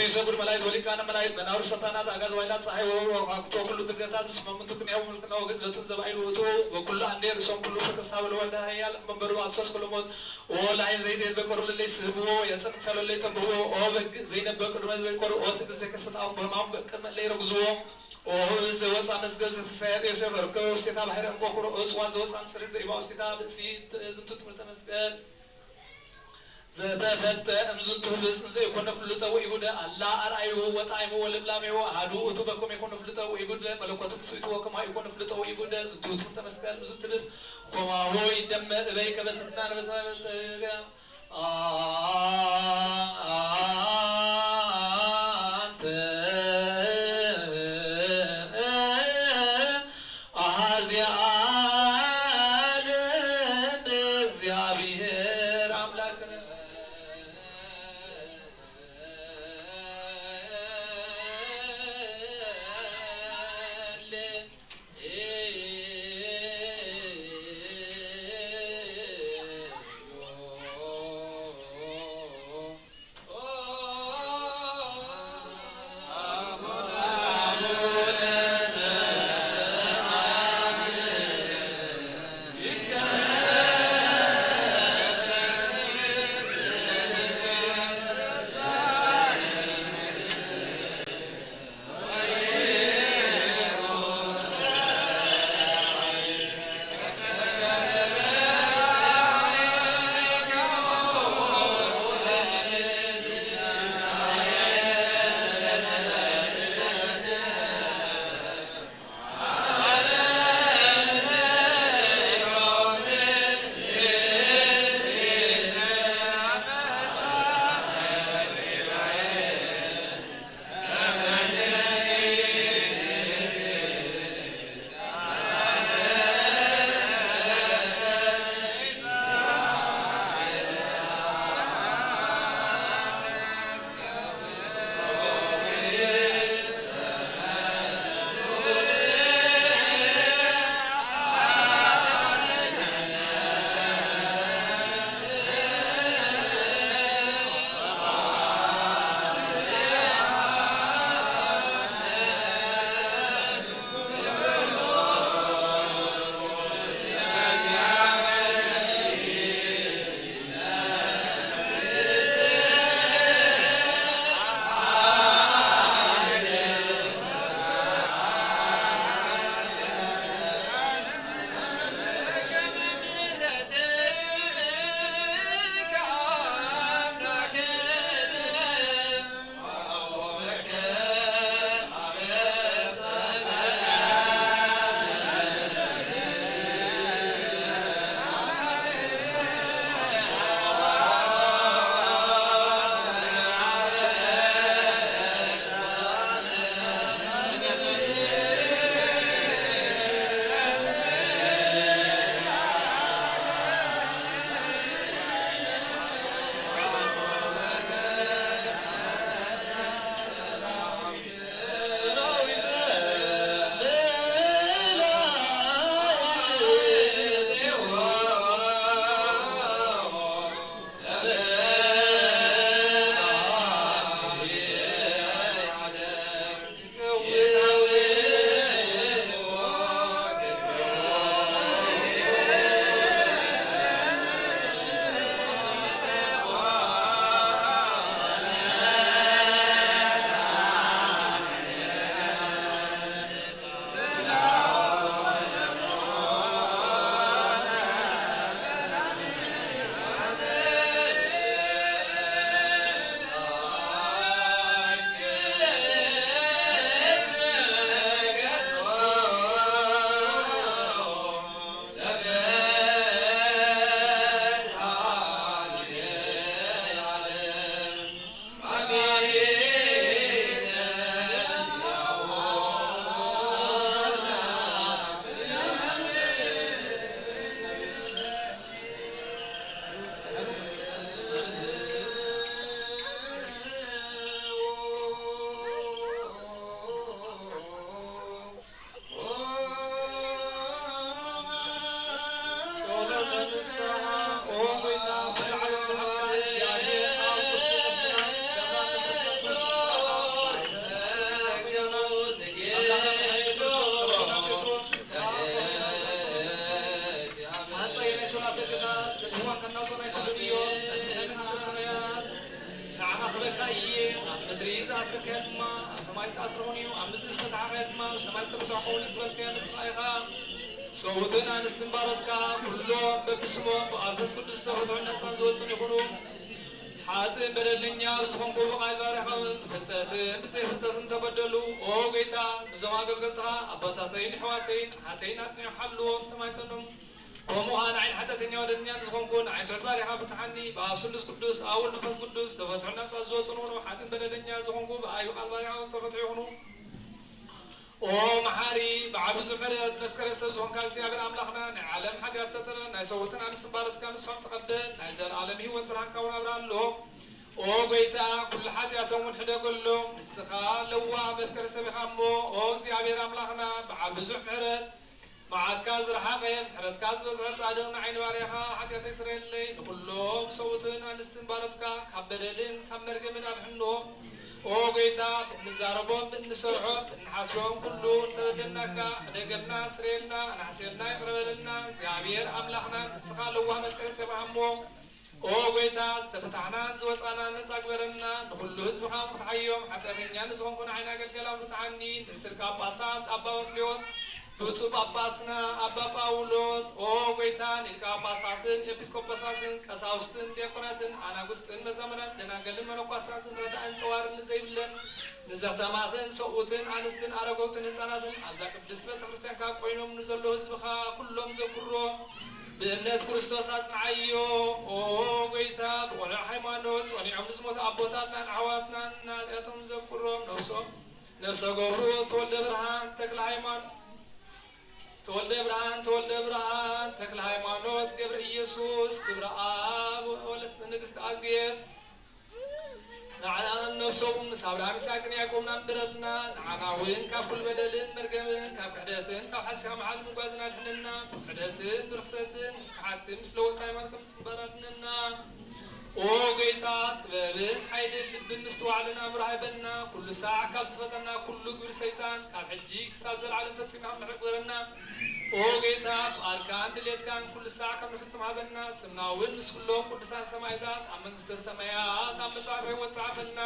ይሰጉድ መላእክት ወሊቃነ መላእክት መናውር ሰልጣናት ኣጋዝ ዋይላት ፀሓይ ወወ ወከዋክብቶ ኩሉ ድርገታት እስመ ምንቱ ቅንያው ምልክና ወገዝለቱን ዘባይሉ ውእቱ ወኩሉ ኣንዴ ርእሶም ኩሉ ፍቅር ሳብለ ወልደ ኃያል መንበሩ ኣክሶስ ክሎሞት ኦ ላይም ዘይደል በቀሩ ለለይ ስህብዎ የጸንቅ ሰለለይ ተንብቦ ኦ በግ ዘይነበ ቅድመ ዘይቆር ኦ ትዕግስት ዘይከሰት ኣሁን በህማም በቅድመ ለይ ረጉዝዎ ኦ ህብዝ ዘወፃ መዝገብ ዘተሳያጥ ዮሴፍ ርከብ ውስቴታ ባሕሪ እንቆቅሮ እፅዋት ዘወፃ ንፅሪ ዘይባ ውስቴታ ብእሲ ዝንቱ ትምህርተ መስቀል ዘተፈልጠ እምዝንቱ ህብዝ እንዘ ይኮነ ፍልጠ ወኢቡደ ኣላ ኣርኣዩ ወጣይሙ ወለምላሜዎ ኣሃዱ ውእቱ በኮም ይኮነ ፍልጠ ወኢቡደ መለኮቱ ምስብእቱ ወከማ ይኮነ ፍልጠ ወኢቡደ ዝንቱ ትምህርተ መስቀል እምዝንቱ ህብዝ ኮማሆ ይደመር እበይ ከበትትና ነበተበተገ ኣንተ ኣሃዚ ዓለም እግዚኣብሔር ኣምላክነ ዝኣሰርካዮ ድማ ኣብ ሰማይ ዝተኣስረ ኹን እዩ፣ ኣብ ምድሪ ዝፈታሕካዮ ድማ ኣብ ሰማይ ዝተፈትሐ ክኸውን እዩ ዝበልካዮ ንስኻ ኢኻ። ሰብኡትን ኣንስትን ባሮትካ ኩሎም በብስሞም ብቓል መንፈስ ቅዱስ ዝተፈትሑን ነጻን ዝወጹን ይኹኑ። ሓጥእን በደለኛ ብዝኾንኩ ብቓል ባሪያኻ እውን ብፍልጠትን ብዘይፍልጠትን ተበደሉ። ኦ ጎይታ፣ ነዞም ኣገልገልትኻ ኣቦታተይን ኣሕዋተይን ኣሓተይን ኣጽኒዑ ሓልዎም፣ ተማጸኖም። ከምኡ ኸኣ ንዓይ ሓጢኣተኛ በደለኛ ንዝኾንኩ ንዓይ ትሑት ባሪያኻ ፍትሓኒ። ብኣብ ስሉስ ቅዱስ፣ ኣብ ወልድ መንፈስ ቅዱስ ዝተፈትሑ ነጻ ዝወጹ ንኹኑ። ሓጥእን በደለኛ ዝኾንኩ ብኣይ ብቓል ባሪያኻ ዝተፈትሑ ይኹኑ። ኦ መሓሪ፣ ብዓቢ ብዙሕ ምሕረት መፍቀሪ ሰብ ዝኾንካ እግዚኣብሔር ኣምላኽና፣ ናይ ዓለም ሓጢኣት ተጠረ ናይ ሰብኡትን ኣንስትን ባሮትካ ንሶም ተቐበል። ናይ ዘለኣለም ህይወት ብርሃንካ እውን ኣብርሃሎም። ኦ ጎይታ፣ ኩሉ ሓጢኣቶም እውን ሕደገሎም። ንስኻ ለዋህ መፍቀሪ ሰብ ኢኻ እሞ፣ ኦ እግዚኣብሔር ኣምላኽና፣ ብዓቢ ብዙሕ ምሕረት መዓትካ ዝረሓቐ፣ ምሕረትካ ዝበዝሐ ጻድቕ ንዓይ ንባርያኻ ሓጢኣተይ ስረየለይ፣ ንኹሎም ሰብኡትን ኣንስትን ባሮትካ ካብ በደልን ካብ መርገምን ኣድሕኖም። ኦ ጎይታ፣ ብንዛረቦም፣ ብንሰርሖም፣ ብንሓስቦም ኩሉ እንተበደልናካ፣ ሕደገልና፣ ስረየልና፣ ኣናሕስየልና፣ ይቕረ በለልና። እግዚኣብሔር ኣምላኽና፣ ንስኻ ለዋህ መፍቀሪ ሰብ ኢኻ እሞ፣ ኦ ጎይታ፣ ዝተፈታሕናን ዝወጻናን ነጻ ግበረና። ንኹሉ ህዝብኻ ምፍትሓዮም። ሓጢኣተኛ ንዝኾንኩ ንዓይን ኣገልገላን ፍትሓኒ። ንእስር ጳጳሳት ኣባ ባስልዮስ፣ ብፁዕ ጳጳስና ኣባ ጳውሎስ፣ ኦ ጎይታ፣ ንሊቀ ጳጳሳትን ኤጲስቆጶሳትን ቀሳውስትን ዲያቆናትን ኣናጉስትን መዛሙራን ደናገልን መነኮሳትን ረዳእን ጸዋርን ዘይብለን ንዘኽተማትን ሰብኡትን ኣንስትን ኣረገውትን ህጻናትን ኣብዛ ቅድስት ቤተ ክርስቲያንካ ኮይኖም ንዘለዉ ህዝብኻ ኩሎም ዘክሮ። ብእምነት ክርስቶስ ኣጽንዓዮ። ኦ ጎይታ፣ ብቕኑዕ ሃይማኖት ጸኒዖም ንዝሞቱ ኣቦታትናን ኣሕዋትናን ንኃጢኣቶም ዘክሮም። ነፍሶም ነፍሰ ገብሩ ተወልደ ብርሃን ተክለ ሃይማኖት፣ ተወልደ ብርሃን፣ ተወልደ ብርሃን ተክለ ሃይማኖት ገብረ ኢየሱስ፣ ክብረ ኣብ ወለት ንግስት ኣዜብ፣ ንዓና ነፍሶም ምስ ኣብርሃም ይስሐቅን ያዕቆብን ኣንብረልና። ንዓና እውን ካብ ኩሉ በደልን መርገምን ካብ ክሕደትን ካብ ሓሲኻ መሓል ምጓዝን ኣድሕነና። ብክሕደትን ብርክሰትን ምስ ክሓድትን ምስ ለወጥቲ ሃይማኖት ከም ዝንበር ኣድሕነና። ኦ ጎይታ፣ ጥበብን ሓይልን ልብን ምስትውዓልን ኣእምሮ ሃበና። ኩሉ ሳዕ ካብ ዝፈጠና ኩሉ ግብሪ ሰይጣን ካብ ሕጂ ክሳብ ዘለዓለም ፈጺምና ክንርሕቕ ግበረና። ኦ ጎይታ፣ ፍቓድካን ድሌትካን ኩሉ ሳዕ ከም ንፍጽም ሃበና። ስምና እውን ምስ ኩሎም ቅዱሳን ሰማዕታት ኣብ መንግስተ ሰማያት ኣብ መጽሓፈ ሕይወት ጸሓፈልና።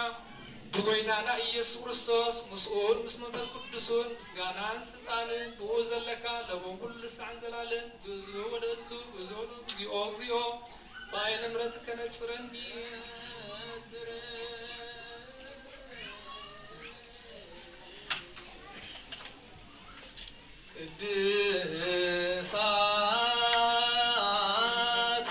ብጎይታና ኢየሱስ ክርስቶስ ምስኡን ምስ መንፈስ ቅዱስን ምስጋናን ስልጣንን ብኡ ዘለካ ለቦም ኩሉ ሳዕን ዘላለም ግዙ ወደ እዝሉ ግዙ። እግዚኦ፣ እግዚኦ፣ በአይነ ምሕረትከ ነጽረኒ። ቅድሳት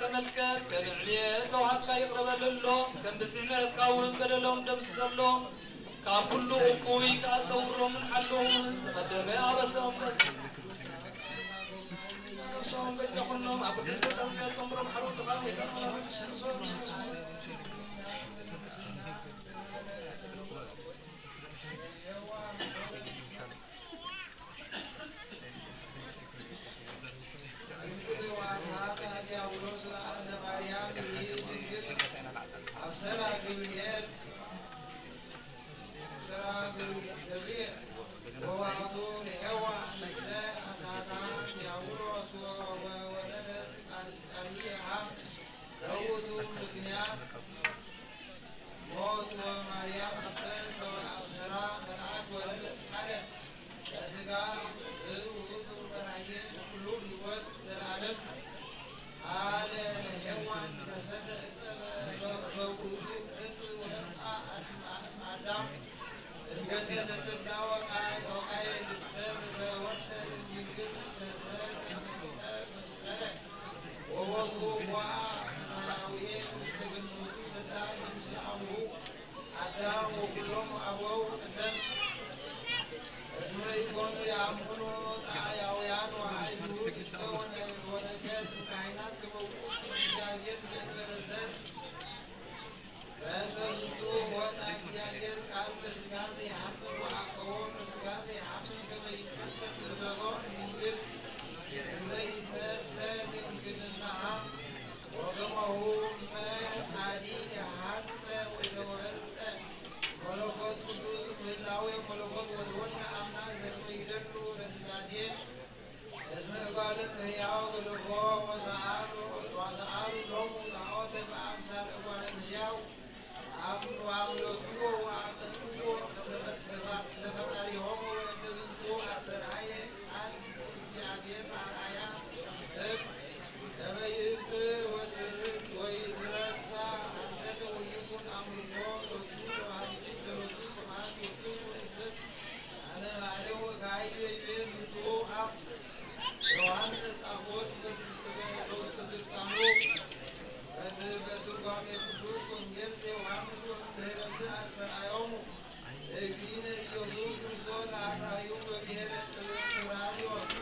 ተመልከት፣ ከም ዕብየት ለውሃትካ ይቕረበለሎም፣ ከም ብዝሒ ምሕረትካ እውን በደሎም ደምስሰሎም። ካብ ኩሉ እኩይ ከኣ ሰውሮምን ሓልዎምን፣ ዝቐደመ ኣበሳኦም ነፍሶም በጃ ኩሎም ኣብ ቅድስተ ተንስያ ጸንብሮም ሓሩ ድኻ ወይ ድንግል ዋሳታ ዲያብሎስ ለአለ ማርያም ይእቲ ድንግል አብሰራ ገብርኤል አብሰራ ገብርኤል ወዋቱ ለሔዋ እሰ አሳታ ዲያብሎስ ወወለደት ቃልየሃ ዘውቱ ምክንያት ሞት ወማርያም እሰ ሰው አብሰራ መልአክ ወለደት አለ። በስጋ ዝውቱ በራእየ ኩሉ ህይወት ዘላለም አለ ለሔዋን ከሰተ ዕፀ በውእቱ እፅ ወፃ አዳም እምገነት ትላ ወቃየ ልሰ ዘተወልደ ድንግል ከሰተ መስቀለ ወቦቱ ቦአ ፈታውየ ውስተ ገነቱ ተላ ዘምስለ አቡሁ አዳም ወኩሎም አበው ቅደም እስመ ኢኮኑ የአምኑ ጣያውያን ወአይሁድ እሰ ወነ- ወነገድ ካህናት ከመውቱ እግዚአብሔር ዘእንበለ ዘር በእንተ ዝንቱ ወፃ እግዚአብሔር ቃል በስጋ ዘይሐምል ወአቀቦ ለስጋ ዘይሐምል ከመ ይትከሰት ብዘቶ ድንግል እንዘ ይትነሰ ድንግልናሃ ወከማሁ እመ አዲ የሐጸ ወተወልጠ መለኮት ቅዱስ ምህላዌ መለኮት ወተወልደ አምላክ ዘከመ ይደሉ ለስላሴ እስመ እጓለ እመሕያው ገደፎ ወሰአሉ ወሰአሉ ሎሙ ጣዖተ በአምሳለ እጓለ እመሕያው አምኑ አምለክዎ ወአቅንዎ ለፈጣሪሆሙ ወእንተ ዝንቱ አስተርአየ ቃል እግዚአብሔር በአርአያ ሰብ ከመ ይእብጥ ወትርድ ወይትረሳ ሐሰተ ወይኩን አምልኮ ሎቱ ለባህቱ ዘሎቱ ስብሐት ሎቱ ወይዘስ አነ ማርያም ወካይቤ ይቤ ምልክዎ አብ ዮሐንስ አፈወርቅ በውስተ ድርሳኑ በትርጓሜ ቅዱስ ወንጌል ዘዮሐንስ ወእምድኅረዝ አስተርአዮሙ እግዚእነ ኢየሱስ ክርስቶስ ለአርአዩ በብሔረ ጥብርያዶስ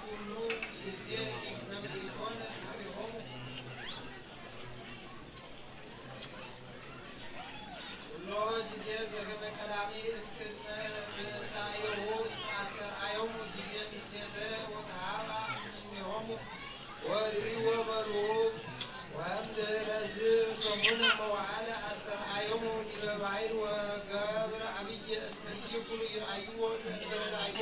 ኩሉ ይዜ ከመ ኢኮነ ሀቤሆሙ። ኩሎ ጊዜ ዘከመ ቀዳሚ እምቅድመ ትንሳኤሁ እስመ አስተርአዮሙ ጊዜ ምሴተ ወተሃባ እምኔሆሙ ወርእይዎ በሩቅ ወእምድኅረዝ ሰሙነ መዋዕለ አስተርአዮሙ ዲበ ባሕር ወገብረ አብየ እስመ ኢይኩሉ ይርአይዎ ዘእንበለ ዳይሙ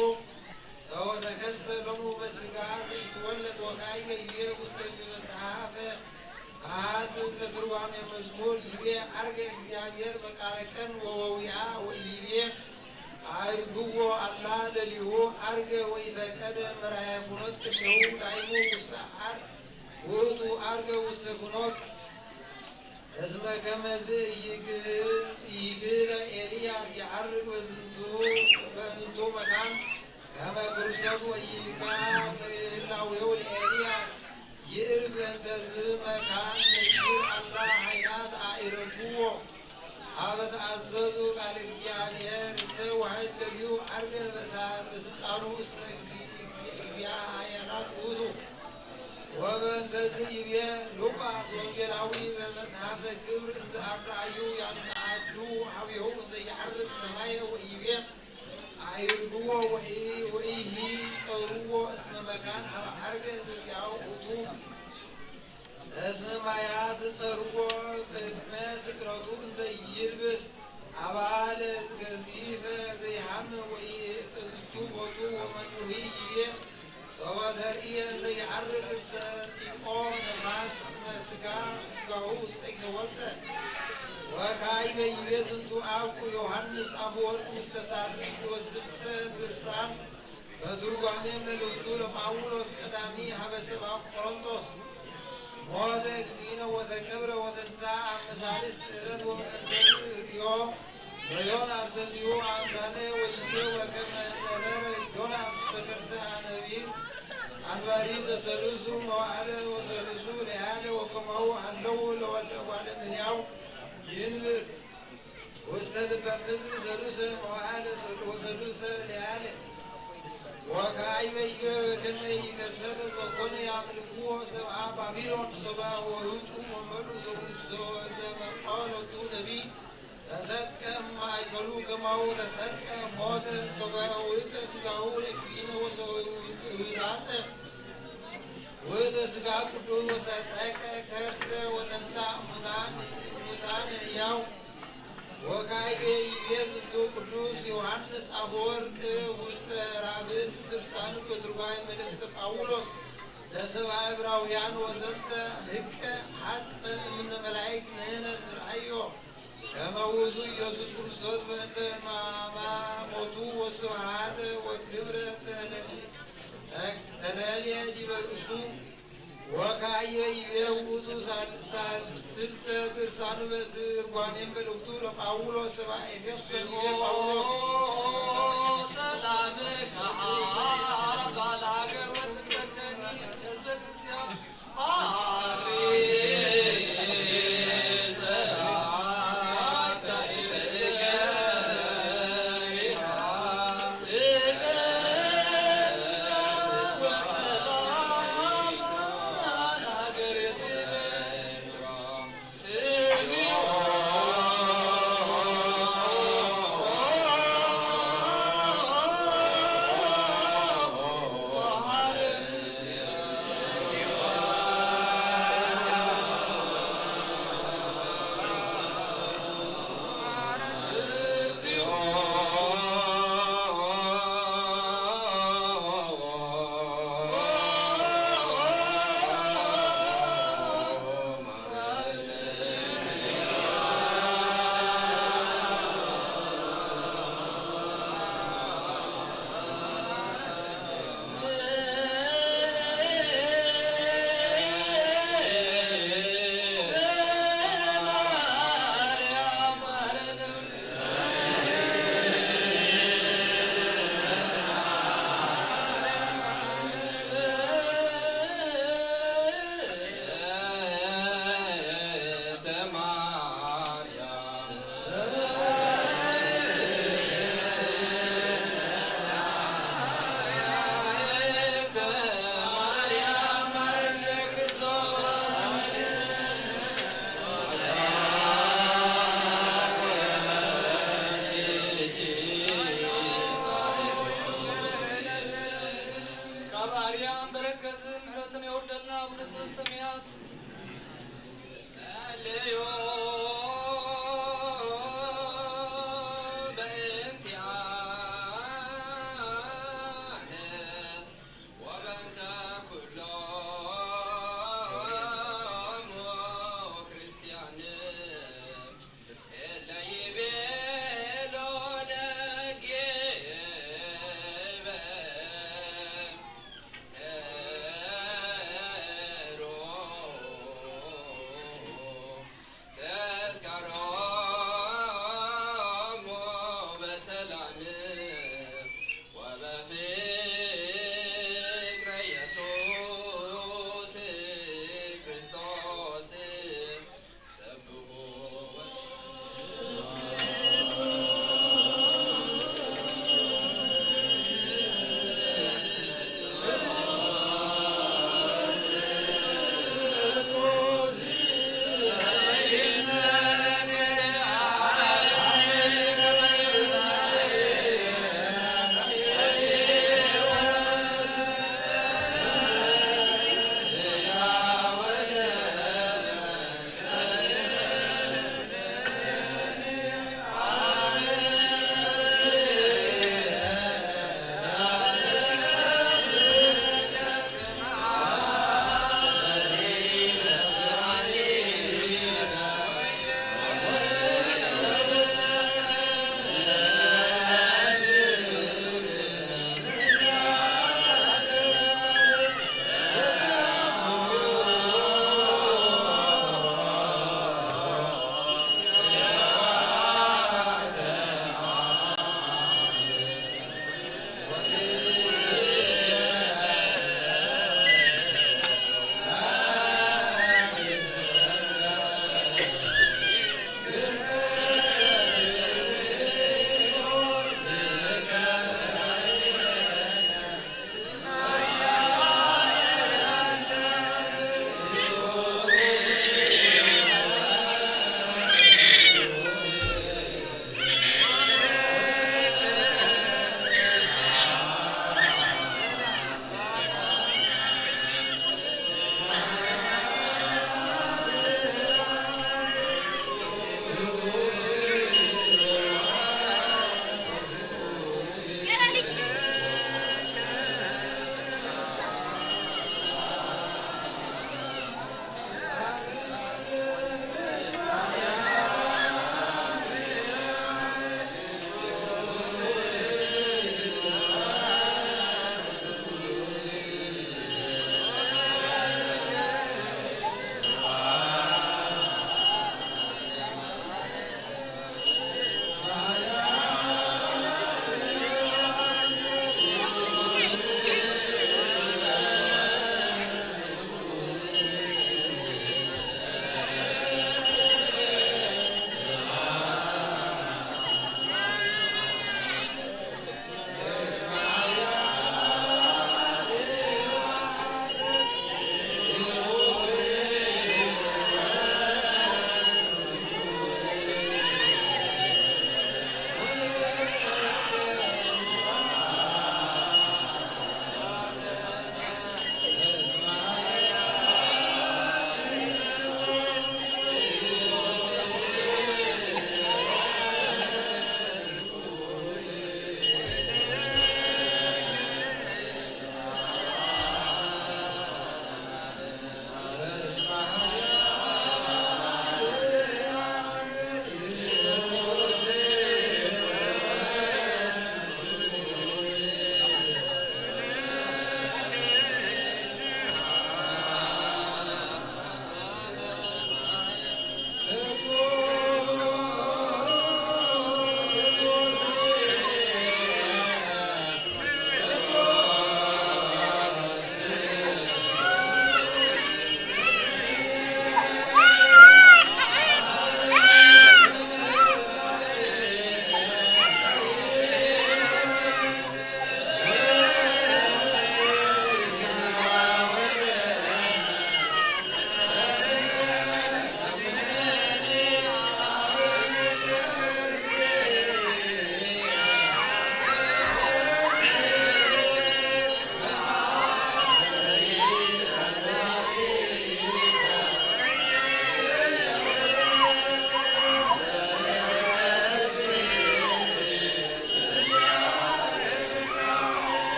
ሰወተከስተ ሎሙ በስጋ ዘኢትወለድ ወካዕበ ይቤ ውስተ መጽሐፈ አሐስስ በትርጓሜ መዝሙር ይቤ አርገ እግዚአብሔር በቃለ ቀን ወወዊአ ወይቤ አዕርግዎ አላ ለሊሁ አርገ ወኢፈቀደ መራያ ፍኖት ቅድሜሁ ዳይሙ ውስተ አር ውእቱ አርገ ውስተ ፍኖት እስመ ከመዝ ኢይክል- ኢይክለ ኤልያስ የዐርግ በዝንቱ በዝንቱ መካን ከመ ክርስቶስ ወኢይካል ህላዌሁ ለኤልያስ ይእርግ በእንተ ዝመካን ነኪር አላ ኃይላት አኢረግዎ አበ ተአዘዙ ቃል እግዚአብሔር እሰ ወኃይል ለሊሁ ዐርገ በሳ- በስልጣኑ እስመ እግዚ- እግዚ- እግዚአ ኃያላት ውእቱ። ወበእንተዝ ይቤ ሉቃስ ወንጌላዊ በመጽሐፈ ግብር እንዘ አርአዩ ያንቀዓዱ ሀቤሁ እንዘ ይዐርግ ሰማየ ወይቤ አዕርግዎ ወኢ- ወኢሂ ጸርዎ እስመ መካን ሀበ ዐርገ ዘዚአው ውእቱ። እስመ ማያት ጸርዎ ቅድመ ስቅለቱ እንዘ ይልብስ አባለ ገዚፈ ዘይሃም ወኢቅዝፍቱ ቦቱ ወመኑሂ ይቤ ሶበ ተርእየ እንዘ ይዐርግ ሰጢቆ ነፋስ እስመ ስጋ ስጋሁ ውስተ ኢተወልጠ። ወካዕበ ይቤ ዝንቱ አብ ዮሐንስ አፈወርቅ ውስተ ሳልስ ወስልሰ ድርሳን በትርጓሜ መልእክቱ ለጳውሎስ ቀዳሚ ሀበ ሰብአ ቆሮንቶስ። ሞተ እግዚእነ ወተቀብረ ወተንሳ አመ ሳልስት ዕለት ወእንተ ርእዮ በዮናስ ዘዚሁ አምሳለ ወይዜ ወከመ ነበረ ዮናስ ውስተ ከርሰ አነቢር ኣንባሪ ዘሰሉሱ መዋዕለ ወሰሉሱ ለያለ ወከማሁ ኣለዉ ለወልደ እጓለ እምሕያው ይንብር ውስተ ልበ ምድር ሰሉሰ መዋዕለ ወሰሉሰ ለያለ። ወካዕበ ይበ በከመ ይከሰተ ዘኮነ ያምልክዎ ሰብአ ባቢሎን ሰብአ ወህጡ ወመሉ ዘውስተ ዘመቃወለቱ ነቢይ ተሰጥቀ ማእከሉ ከማሁ ተሰጥቀ ሞተ ሰብአ ውህተ ስጋሁ ለእግዚእነ ወሰውህጣተ ውእተ ስጋ ቅዱስ ወሰጠቀ ከርሰ ወተንሳ ሙታን ሙታን ሕያው። ወካይቤ ይቤ ዝንቱ ቅዱስ ዮሐንስ አፈወርቅ ውስተ ራብዕት ድርሳኑ በትርጓሜ መልእክተ ጳውሎስ ለሰብአ ዕብራውያን ወዘሰ ህቀ ሐጸ እምነ መላእክት ንሕነ ንርአዮ። ከመ ውእቱ ኢየሱስ ክርስቶስ በእንተ ሕማማ ሞቱ ወስብሐተ ወክብረ ተለልየ ዲበ ርእሱ። ወካዕበ ይቤ ውእቱ ሳል- ሳል- ስልሰ ድርሳኑ በትርጓሜ መልእክቱ ለጳውሎስ ሰባ ኤፌሶን ይቤ ጳውሎስ። ሰላም ባል ሀገር ወጽንተኒ ህዝበ ክርስቲያን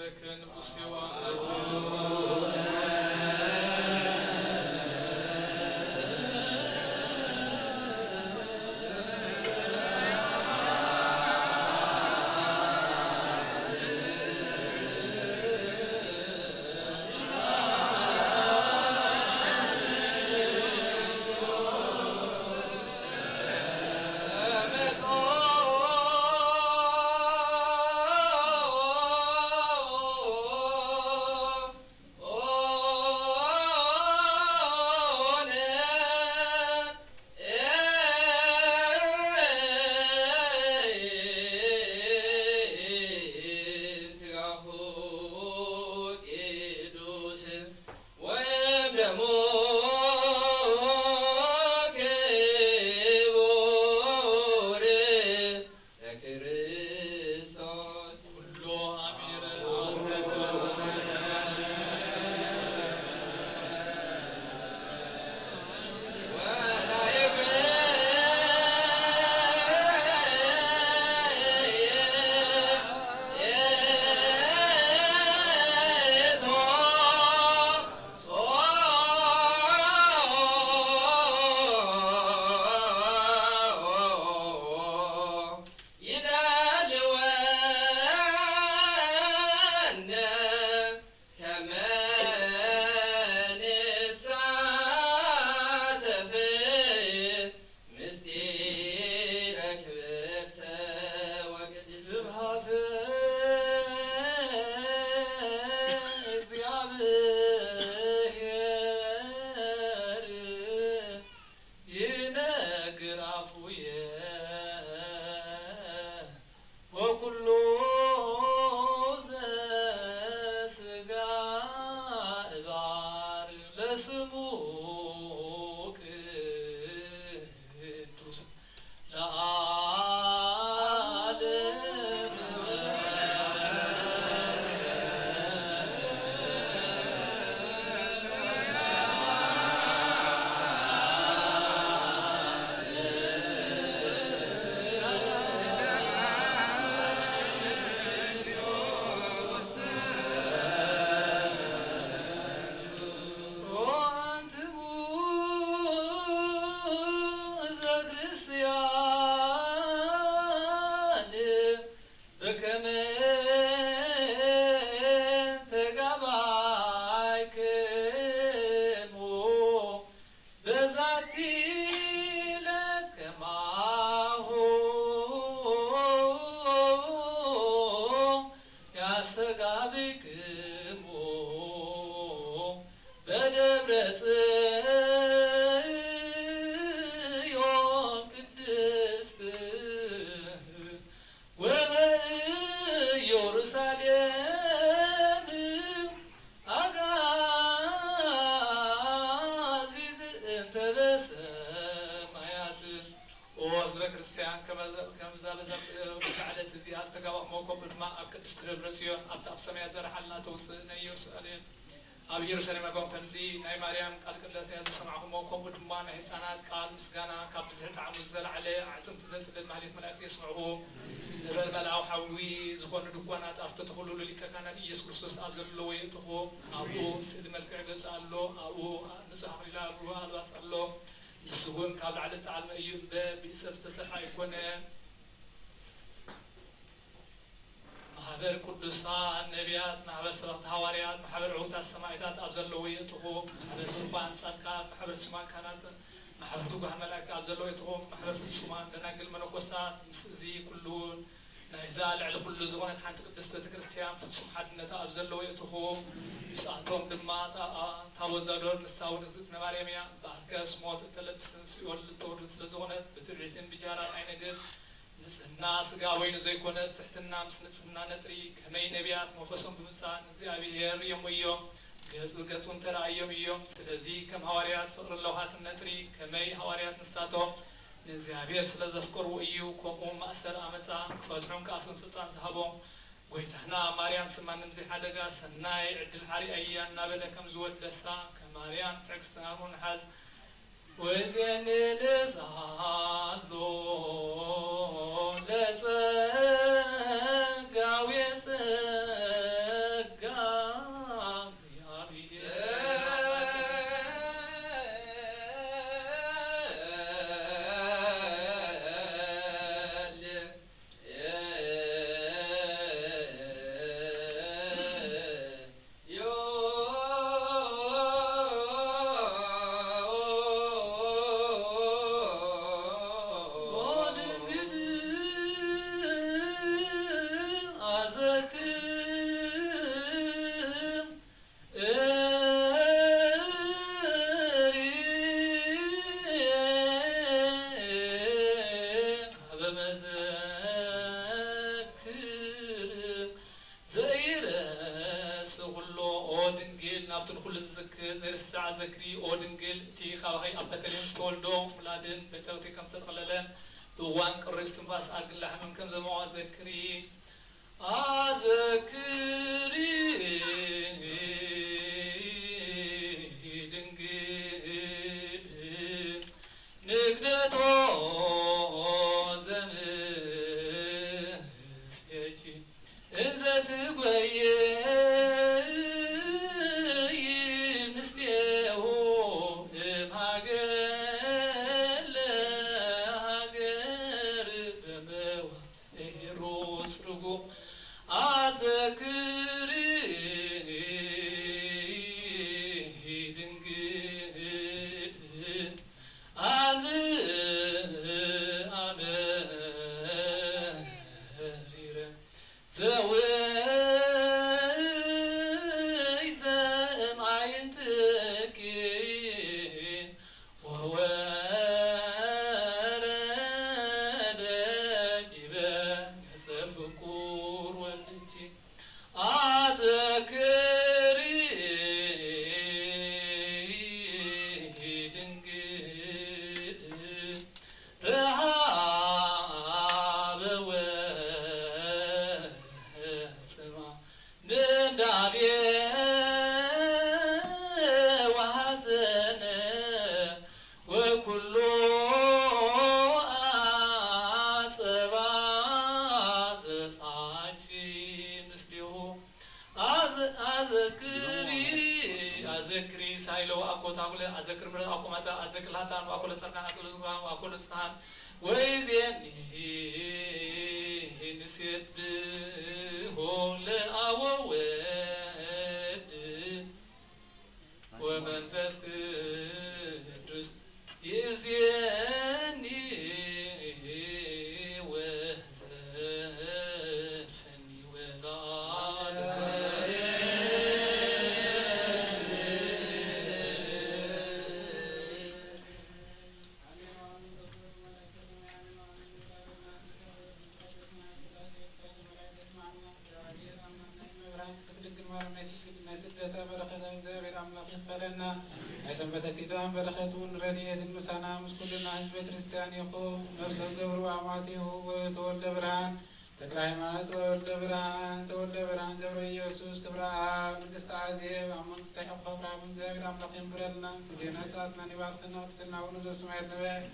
ንጉሴዋ ወይም ደሙ ክቡር ለክርስቶስ። ኩሉ ኣሚረ ይደልወነ ከመ ንሳተፍ ምስጢረ ክብርተ ወቅድስተ። ስብሐት እግዚአብሔር ይነግር አፉየ ወኩሉ ዘስጋ እባር ለስሙ ቅዱስ ለዓለም። ወአንትሙ ሕዝበ ክርስቲያን በከመ ተጋባእክሙ በዛቲ ዕለት ከማሁ ያስተጋብእክሙ በደብረ ጽዮን ቅድስት ወበኢየሩሳሌም አጋዚት እንተ በሰማያት። ኦ ህዝበ ክርስቲያን፣ ከመዘ-፣ ከምዛ በዛ፣ በዛ ዕለት እዚኣ ዝተጋባእኩሞ፣ ከምኡ ድማ ኣብ ቅድስቲ ደብረ ጽዮን፣ ኣብታ ኣብ ሰማያት ዘርሓልና ተውፅእ ናይ ኢየሩሳሌም፣ ኣብ ኢየሩሳሌም ኣጋም ከምዚ ናይ ማርያም ቃል ቅዳሴ ዝሰማዕኩሞ፣ ከምኡ ድማ ናይ ህፃናት ቃል ምስጋና ካብ ብዝሒ ጣዕሙ ዝተላዕለ ኣዕፅምቲ ዘጥልል ማህሌት መላእክቲ የስምዕኹ። ነበልባላዊ ሓዊ ዝኾኑ ድኳናት ኣብ ተተኽሉሉ ሊቀ ካህናት ኢየሱስ ክርስቶስ ኣብ ዘለዎ የእትኹ። ኣብኡ ስእሊ መልክዕ ገጹ ኣሎ። ኣብኡ ንጹሕ ኣኽሊል ኣሎ፣ ኣልባስ ኣሎ። ንሱ እውን ካብ ላዕሊ ዝተዓልመ እዩ እምበር ብኢድ ሰብ ዝተሰርሐ ኣይኮነ። ማሕበር ቅዱሳን ነቢያት፣ ማሕበር ሰበኽቲ ሃዋርያት፣ ማሕበር ዕውታት ሰማዕታት ኣብ ዘለዉ የእትኹ። ማሕበር ብሩኻን ጻድቃን፣ ማሕበር ስማን ካህናት፣ ማሕበር ትጉሃን መላእክት ኣብ ዘለዉ የእትኹ። ማሕበር ፍጹማን ደናግል መነኮሳት፣ ምስ እዚ ኩሉ እውን ናይዛ ልዕሊ ኩሉ ዝኾነት ሓንቲ ቅድስት ቤተ ክርስቲያን ፍጹም ሓድነታ ኣብ ዘለዉ የእትኹ። ምስኣቶም ድማ እታ ታቦት ዛዶር፣ ንሳ እውን እግዝእትነ ማርያም እያ። እምበኣርከስ ሞት እተለብስን ሲኦል እተውርድን ስለ ዝኾነት ብትዕቢትን ብጃራን ኣይነግዝ። ንጽህና ስጋ ወይኑ ዘይኮነስ፣ ትሕትና ምስ ንጽህና ነጥሪ። ከመይ ነቢያት መንፈሶም ብምጻእ ንእግዚኣብሔር ርእዮምዎ እዮም፣ ገጽ ብገጹ እንተረኣዮም እዮም። ስለዚ ከም ሃዋርያት ፍቕሪ ለውሃትን ነጥሪ። ከመይ ሃዋርያት ንሳቶም ንእግዚኣብሔር ስለ ዘፍቀርዎ እዩ፣ ከምኡ ማእሰር ኣመጻ ክፈትሑን ክኣስሩን ስልጣን ዝሃቦም። ጐይታና ማርያም ስማ ንምዚ ሓደጋ ሰናይ ዕድል ሓሪኣያ እናበለ ከም ዝወደሳ፣ ከማርያም ትዕግስትና ንሓዝ። ወይዜኒ ንስሓሎ ለጸጋዊ ጽግ ንኹሉ ዝዝክር ዘይርሳዕ ዘክሪ። ኦ ድንግል፣ እቲ ካባኺ ኣብ በተልሔም ዝተወልዶ ውላድን በጨቕቲ ከም ተጠቕለለን ብእዋን ቅሩይ እስትንፋስ ኣድግን ላሕምን ከም ዘሞቐ ዘክሪ። ኣዘክሪ ድንግል ንግደቶ ዘምስቴኪ እንዘ ትጎይይ ምስሌሁ እምሃገር ለሃገር በመዋ ሄሮስ ርጉም። ኣዘክሪ ድንግል ኣንብኣ መሪረ ዘውእይ ዘእም ኣዕይንትኪ ወወረደ ዲበ ገጸ ፍቁር ወልድኪ። ኣዘክሪ ድንግል ረሃበ ወጽማ ምንዳቤ ወሐዘነ ወኩሎ ኣጸባ ዘብጽሓኪ ምስሌሁ። ኣዘ-፣ ኣዘክሪ፣ ኣዘክሪ ሳይሎ ኣኮ ታጉለ፣ ኣዘክር ምረት ኣኮ ማጣ፣ ኣዘክር ላታን ኣኮ ለጸርካን ኣኮ ለዝግባን ኣኮ ለጽሃን ወይዜኒ ንሴብሖ ለኣወ ወድ ወመንፈስ ቅዱስ ይእዜኒ ወዘልፈኒ ወለዓለመ። መብርሃን ቅድስት ድንግል ማርያም ናይ ስግድ-፣ ናይ ስግደታ በረኸት እግዚኣብሔር ኣምላኽ ይኽፈለና። ናይ ሰንበተ ኪዳን በረኸት እውን ረድኤትን ምሳና ምስ ኩልና ህዝበ ክርስቲያን ይኹን። ነፍሰ ገብሩ ኣማቲሁ ወተወልደ ብርሃን ተክለ ሃይማኖት ወልደ ብርሃን ተወልደ ብርሃን ገብረ ኢየሱስ ክብረ ኣብ ንግስቲ ኣዜብ ኣብ መንግስተ ያዕቆብ ክብረ ኣብ እግዚኣብሔር ኣምላኽ የንብረልና። ግዜና ሰዓትና ይባርክና። ቅድስና ውሉ ዘሰማያት ንበል።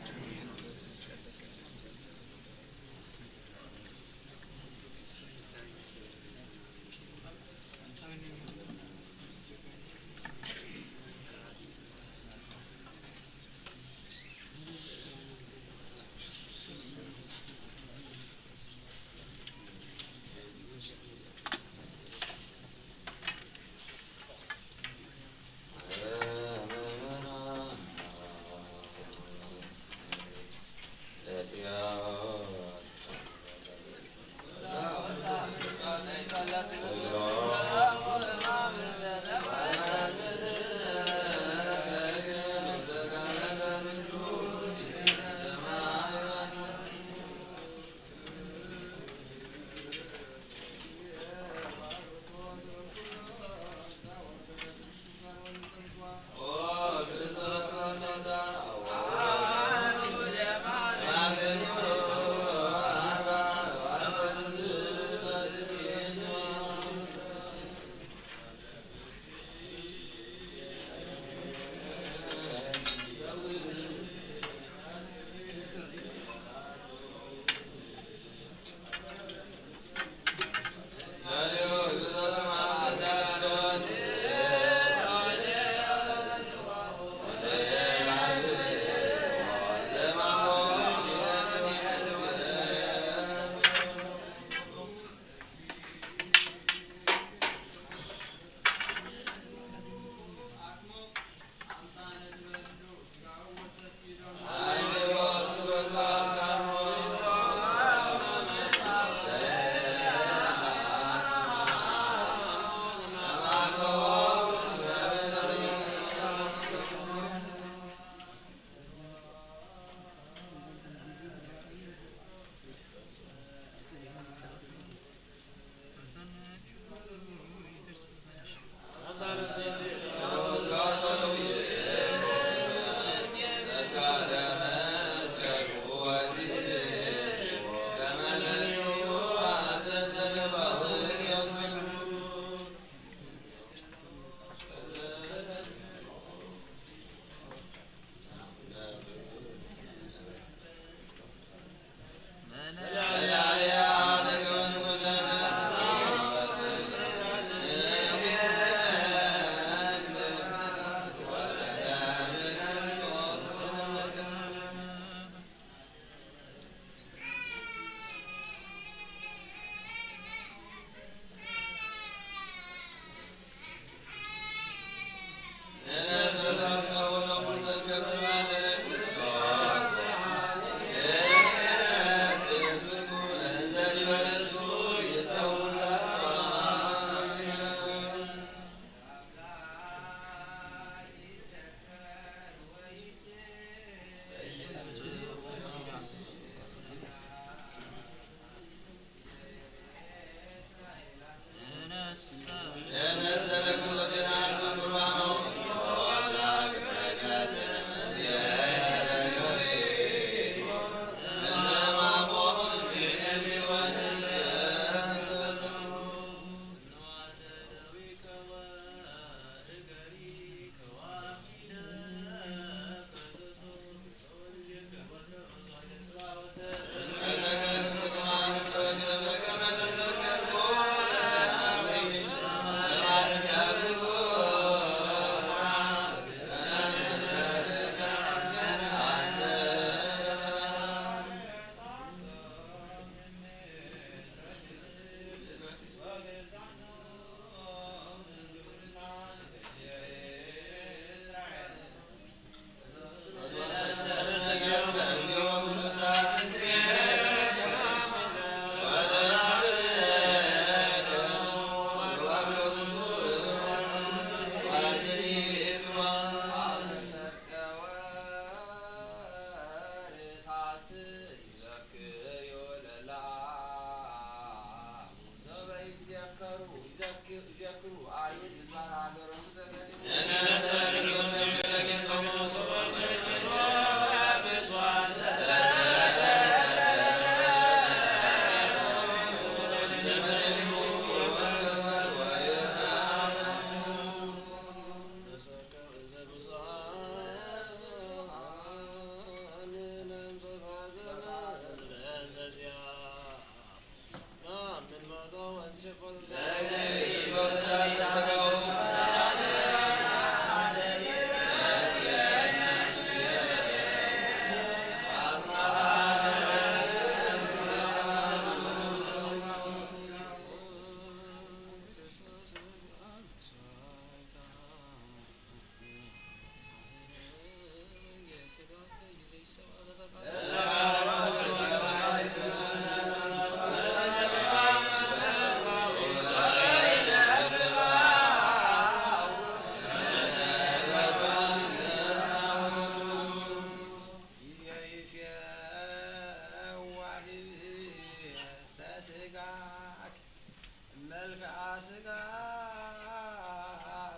መልክዓ ስጋ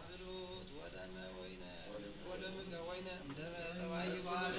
ፍሉጥ ወደመ ወይነ ወደምከ ወይነ እምደመ ጠባይ ይባል።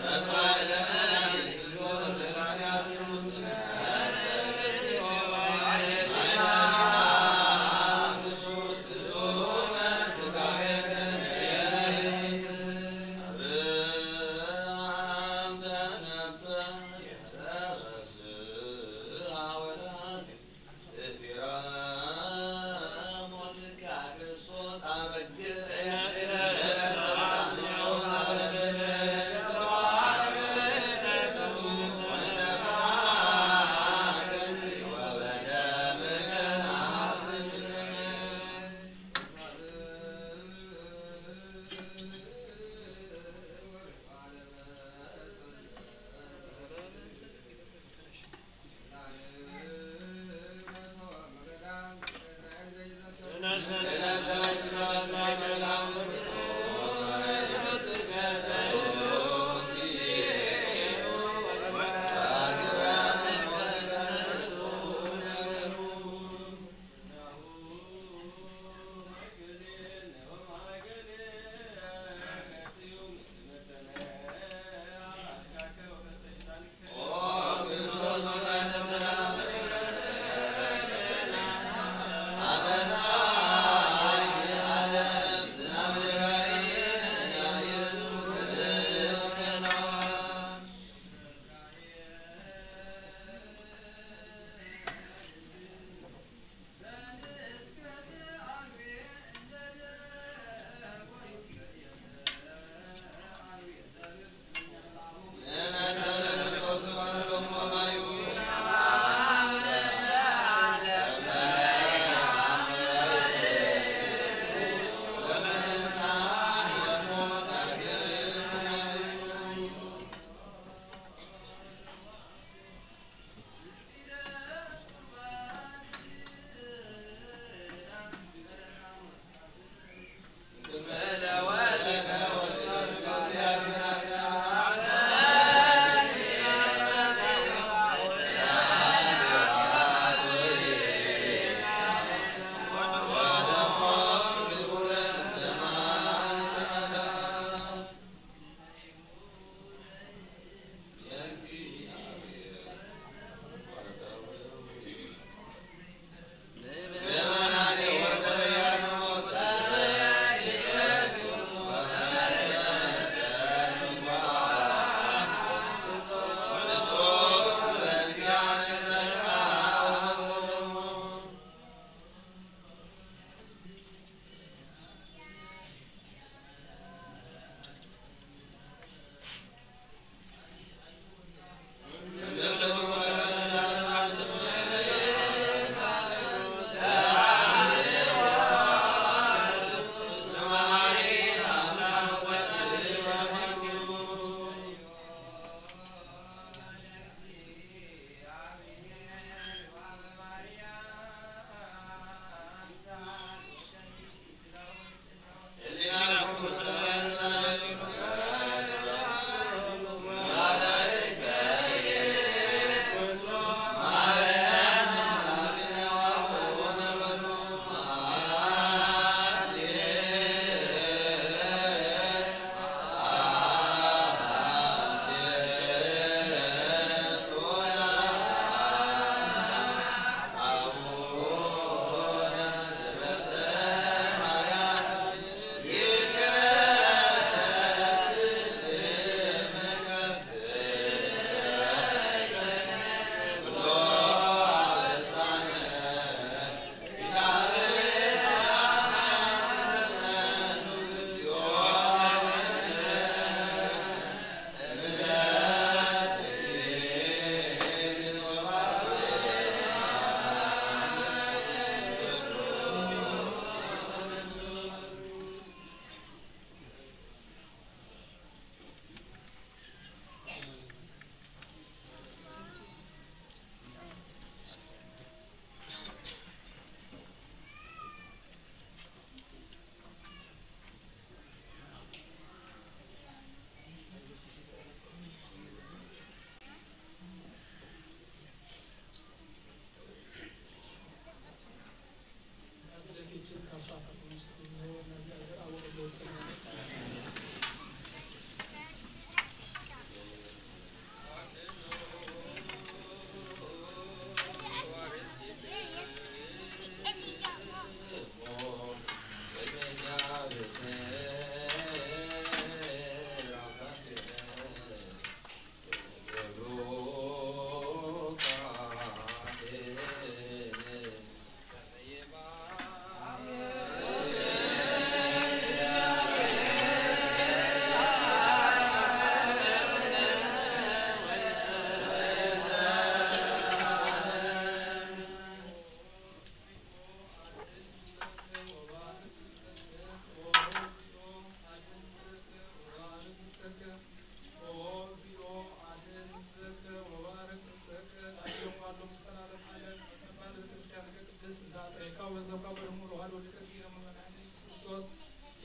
ኦ እግዚኦ፣ አድን ሕዝበከ ወባርክ ርስተከ ላዕሌሆሙ ላዕለ እስከ ለዓለመ ዓለም። ነባር ቤተክርስቲያንከ ቅድስት እንተ አጥሬካ ወዘኳ በደሙ ለዋህድ ወልድከ እግዚእነ መድኃኒነ ኢየሱስ ክርስቶስ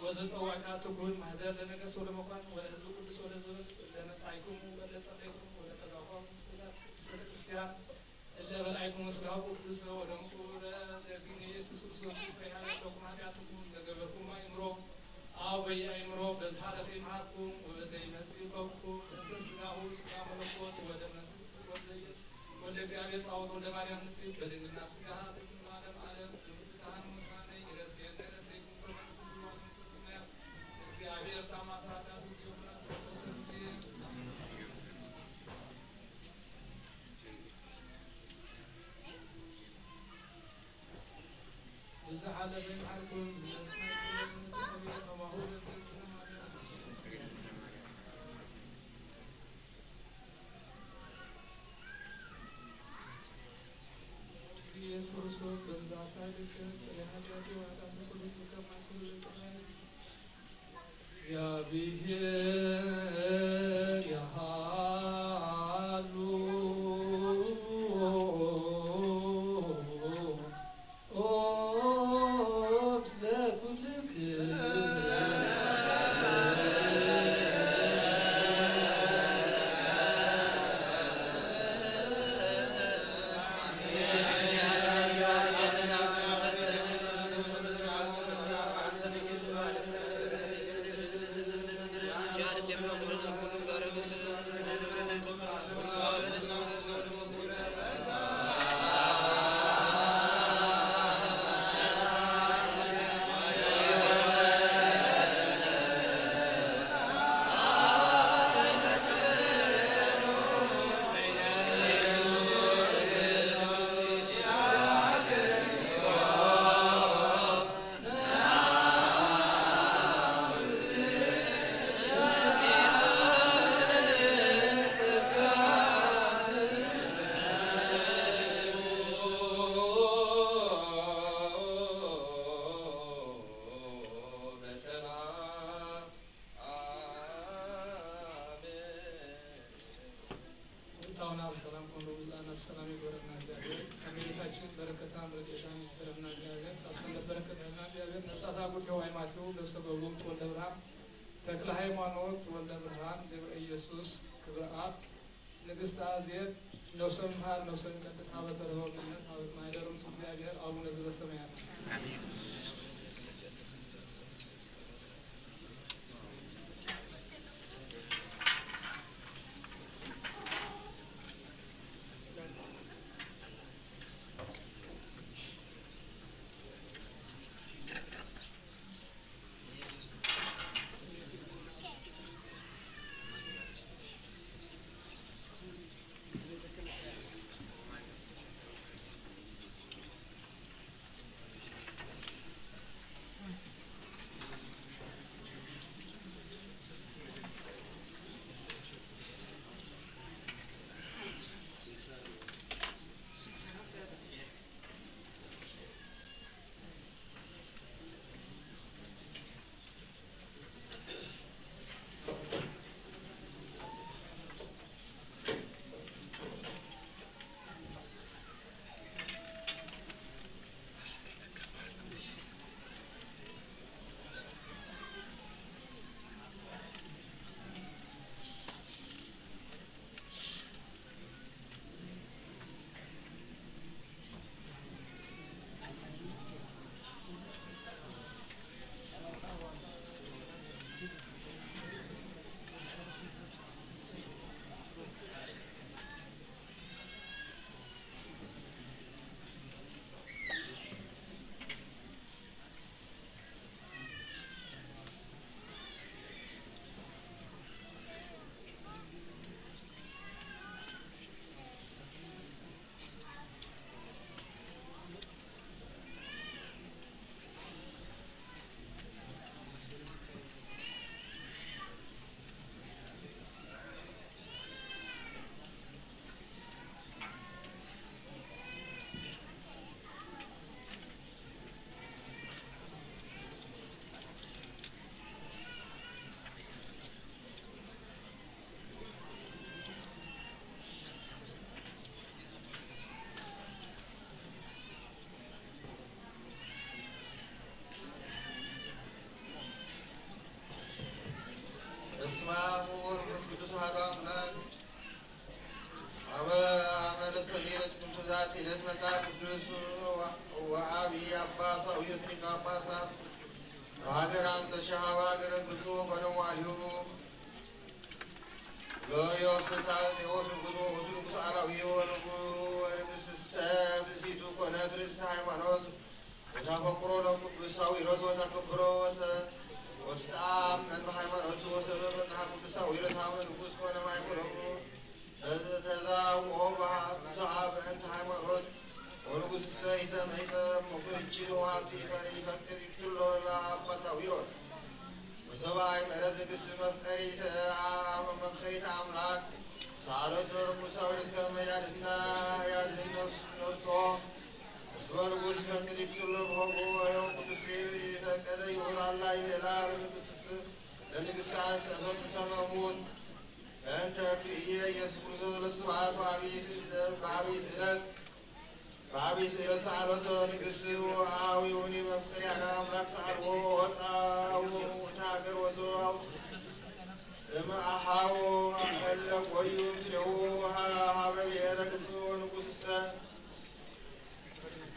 ወዘጸዋዕካ ትኩን ማህደር ለነገሥት ወለመኳን ወለሕዝብ ቅዱስ ወለዘበሉ ለመጻእኩሙ ወለጸለይኩሙ ወለተጋባእኩሙ ውስተ ዛቲ ቅድስት ቤተክርስቲያን እለ በላዕኩሙ ሥጋሁ ቅዱስ ወደሙ ክቡረ ዘእግዚእነ ኢየሱስ ክርስቶስ ይስረይ ለኩም ኃጢአትኩም ዘገበርኩም አእምሮ አብ ወይ አእምሮ በዝሃለፈ ይምሃርኩም ወበዘይመጽእ ይከብኩም በእንተ ሥጋሁ ሥጋ መለኮት ወደመ ወልደ ወልደ እግዚአብሔር ጻወት ወልደ ማርያም ንጽሕት በድንግልና ሥጋ ለዓለመ ዓለም። ፍትሐነ ወሰሐነ ይረስየነ ረሰይኩም በማለት ሁሉ ዓለም ተሰማያት እግዚአብሔር ታማስራታት ጊዜ ብዝሓለፈ ይምሓርኩም፣ ዝመጽእ ይመጽእ፣ ከማሁ ለእግዚእነ ማርያም። ኢየሱስ ክርስቶስ በብዛ ሳልከ ስለ ኃጢአት ወኃጢአት ኩሉ ከማስሉ ለጸላእት እግዚአብሔር ያሃሉ ኦ ምስለ ኩልክም። ወቅታውና ብሰላም ኮንዶ ብዝኣና ብሰላም ይግበረና እግዚኣብሔር። ከመቤታችን በረከታን ረድኤታን ይግበረና እግዚኣብሔር። ካብ ሰንበት በረከት ያህልና እግዚኣብሔር። ነፍሳት አጉት የዋይ ማቴዎ ገብሰ ገብሩም ተወልደ ብርሃን ተክለ ሃይማኖት ተወልደ ብርሃን ገብረ ኢየሱስ ክብረ አብ ንግስት አዜብ ነፍሰ ምምሃር ነፍሰ የሚቀድስ ሀበ ተረፈ ገነት ሀበ ማይደር ምስ እግዚኣብሔር አቡነ ዘበሰማያት። ኣባ ሳዊሮስ ሊቀ ጳጳሳት ንሃገር ኣንጾኪያ ኣብ ሃገረ ግብጽ ወኮነ መዋዕሊሁ። ሎዮስ ታዴዎስ ንጉስ ውእቱ ንጉስ ኣላዊ ወንጉ-፣ ወንግሥት ሰብ ብእሲቱ ኮነት ርእስተ ሃይማኖት ወታፈቅሮ ለቅዱስ ሳዊሮስ ወታከብሮ ወተ-፣ ወትትኣመን ብሃይማኖቱ ወሰበ መጽሓፍ ቅዱስ ሳዊሮስ ሃበ ንጉስ ኮነ ማእከሎሙ። ተዛውኦ ብዙሃ በእንተ ሃይማኖት ወንጉስሰ ኢተመይጠ ምክሩ እቺ ወሃብቲ ይፈ-፣ ይፈቅድ ይክትሎ ለአባ ሳዊሮስ። ወሰብኣይ ምሕረት ንግስቲ መፍቀሪተ አ-፣ መፍቀሪተ ኣምላክ ሰኣሎት ለንጉስ ሳዊሮስ ከመ ያድህና ያድህን ነፍስ-፣ ነፍሶ። እስመ ንጉስ ይፈቅድ ይክትሎ ብሆቦ ወዮ ቅዱስ ይፈቀደ ይሁን ኣላ ይቤላ ለንግስት-፣ ለንግስቲ አንተ ፈቅድ ተመሙት። በእንተ እግዚእየ ኢየሱስ ክርስቶስ ለስብሐት ወአብይ፣ በአብይ ስእለት፣ በአብይ ስእለት ሰአሎተ ንግስት ወአሃዊሁኒ መፍቀሪያነ አምላክ ሰአልዎ ወፃ ውእተ ሀገር ወሰው እም አሃው እለ ጎዩ ምስሌሁ ሀ-፣ ሀበ ብሔረ ግብፅ ወንጉስሰ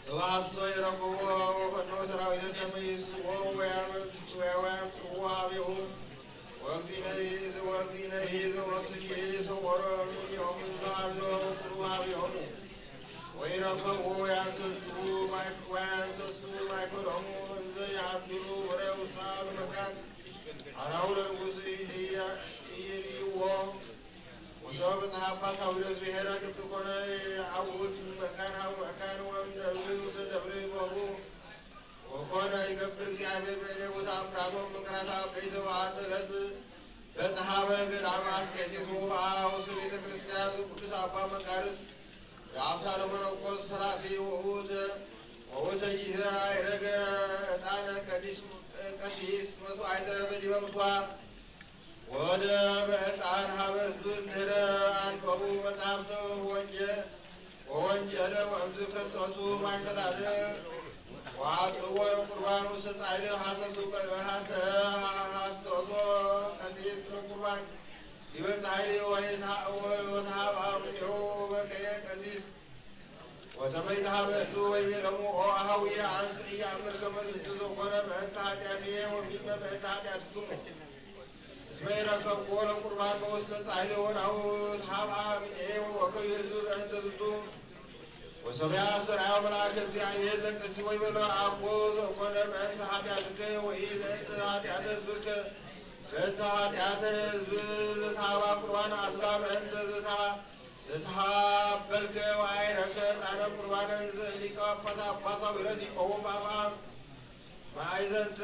ስብሐት ይረክቦ ወፈኖ ሰራዊተ ከመ ይስዎ ወያምጽዎ ሀቤሁ። ወእግዚእነ ይእዝ-፣ ወእግዚእነ ይእዝ ወትኪ ሰወሮ እምኔሆሙ እንዘሃሎ ቁሩብ ሀቤሆሙ። ወይረከቡ ወያንሰሱ ማይ-፣ ወያንሰሱ ማእከሎሙ እንዘ ይሃድሩ ወረ ውሳሉ መካን አራሁ ለንጉስ እየ-፣ እይርእይዎ። ወሰበ መጽሐፍ አባ ሳዊሮስ ብሔረ ግብጽ ኮነ። አውት መካን ሀብ መካን ወም ደብሪ ውስተ ደብሪ ቦቡ ወኮነ ይገብር እግዚአብሔር በእኔሁ ተአምራቶ ምክራታ አበይተ ወአንተ ዕለት በጽሐ በገዳም አስቄጢስ ወበአ ውስተ ቤተ ክርስቲያን ቅዱስ አባ መቃርስ የአብሳለ መነኮስ ፈላሲ ወውእቱ ወውእቱ ጊዜ አይረገ ዕጣነ ቀዲስ ቀሲስ መስዋዕተ በዲበ ምስዋ ወደ በዕጣን ሀበ እሱ እንድህረ አንበቡ መጽሐፍተ ወንጀ-፣ ወወንጀለ ወእምዝ ከሰሱ ማይከላለ ወአጥእዎ ለቁርባን ውስተ ጻይል ሀሰሱ ቀ-፣ ሀሰ-፣ ሀሰሶ ቀሲስ ለቁርባን ዲበ ጻይል ወይትሃ-፣ ወ-፣ ወተሃብአ እምኔሁ በከየ ቀሲስ ወተመይተ ሀበ እሱ ወይቤሎሙ ኦ አሃውየ አንስ ኢየአምር ከመ ዝንቱ ዘኮነ በእንተ ኃጢአትየ ወሚመ በእንተ ኃጢአትክሙ። እስመ ኢረከብክዎ ለቁርባን በውስተ ጻሕሊ ወናሁ ተሃብአ እምኔሁ ወከዩ ህዝብ በእንተ ዝንቱ። ወሰምያ አስተርአዮ መልአከ እግዚአብሔር ለቀሲስ ወይቤሎ አኮ ዘኮነ በእንተ ኃጢአትከ ወኢ በእንተ ኃጢአተ ህዝብከ በእንተ ኃጢአተ ህዝብ ዘተሃባ ቁርባን አላ በእንተ ዘተሃ ዘተሃበልከ ወአይረከ ዕጣነ ቁርባነ ሊቀ ጳጳሳት አባ ሳዊሮስ ይቀውም በአፍአ ማእዘንተ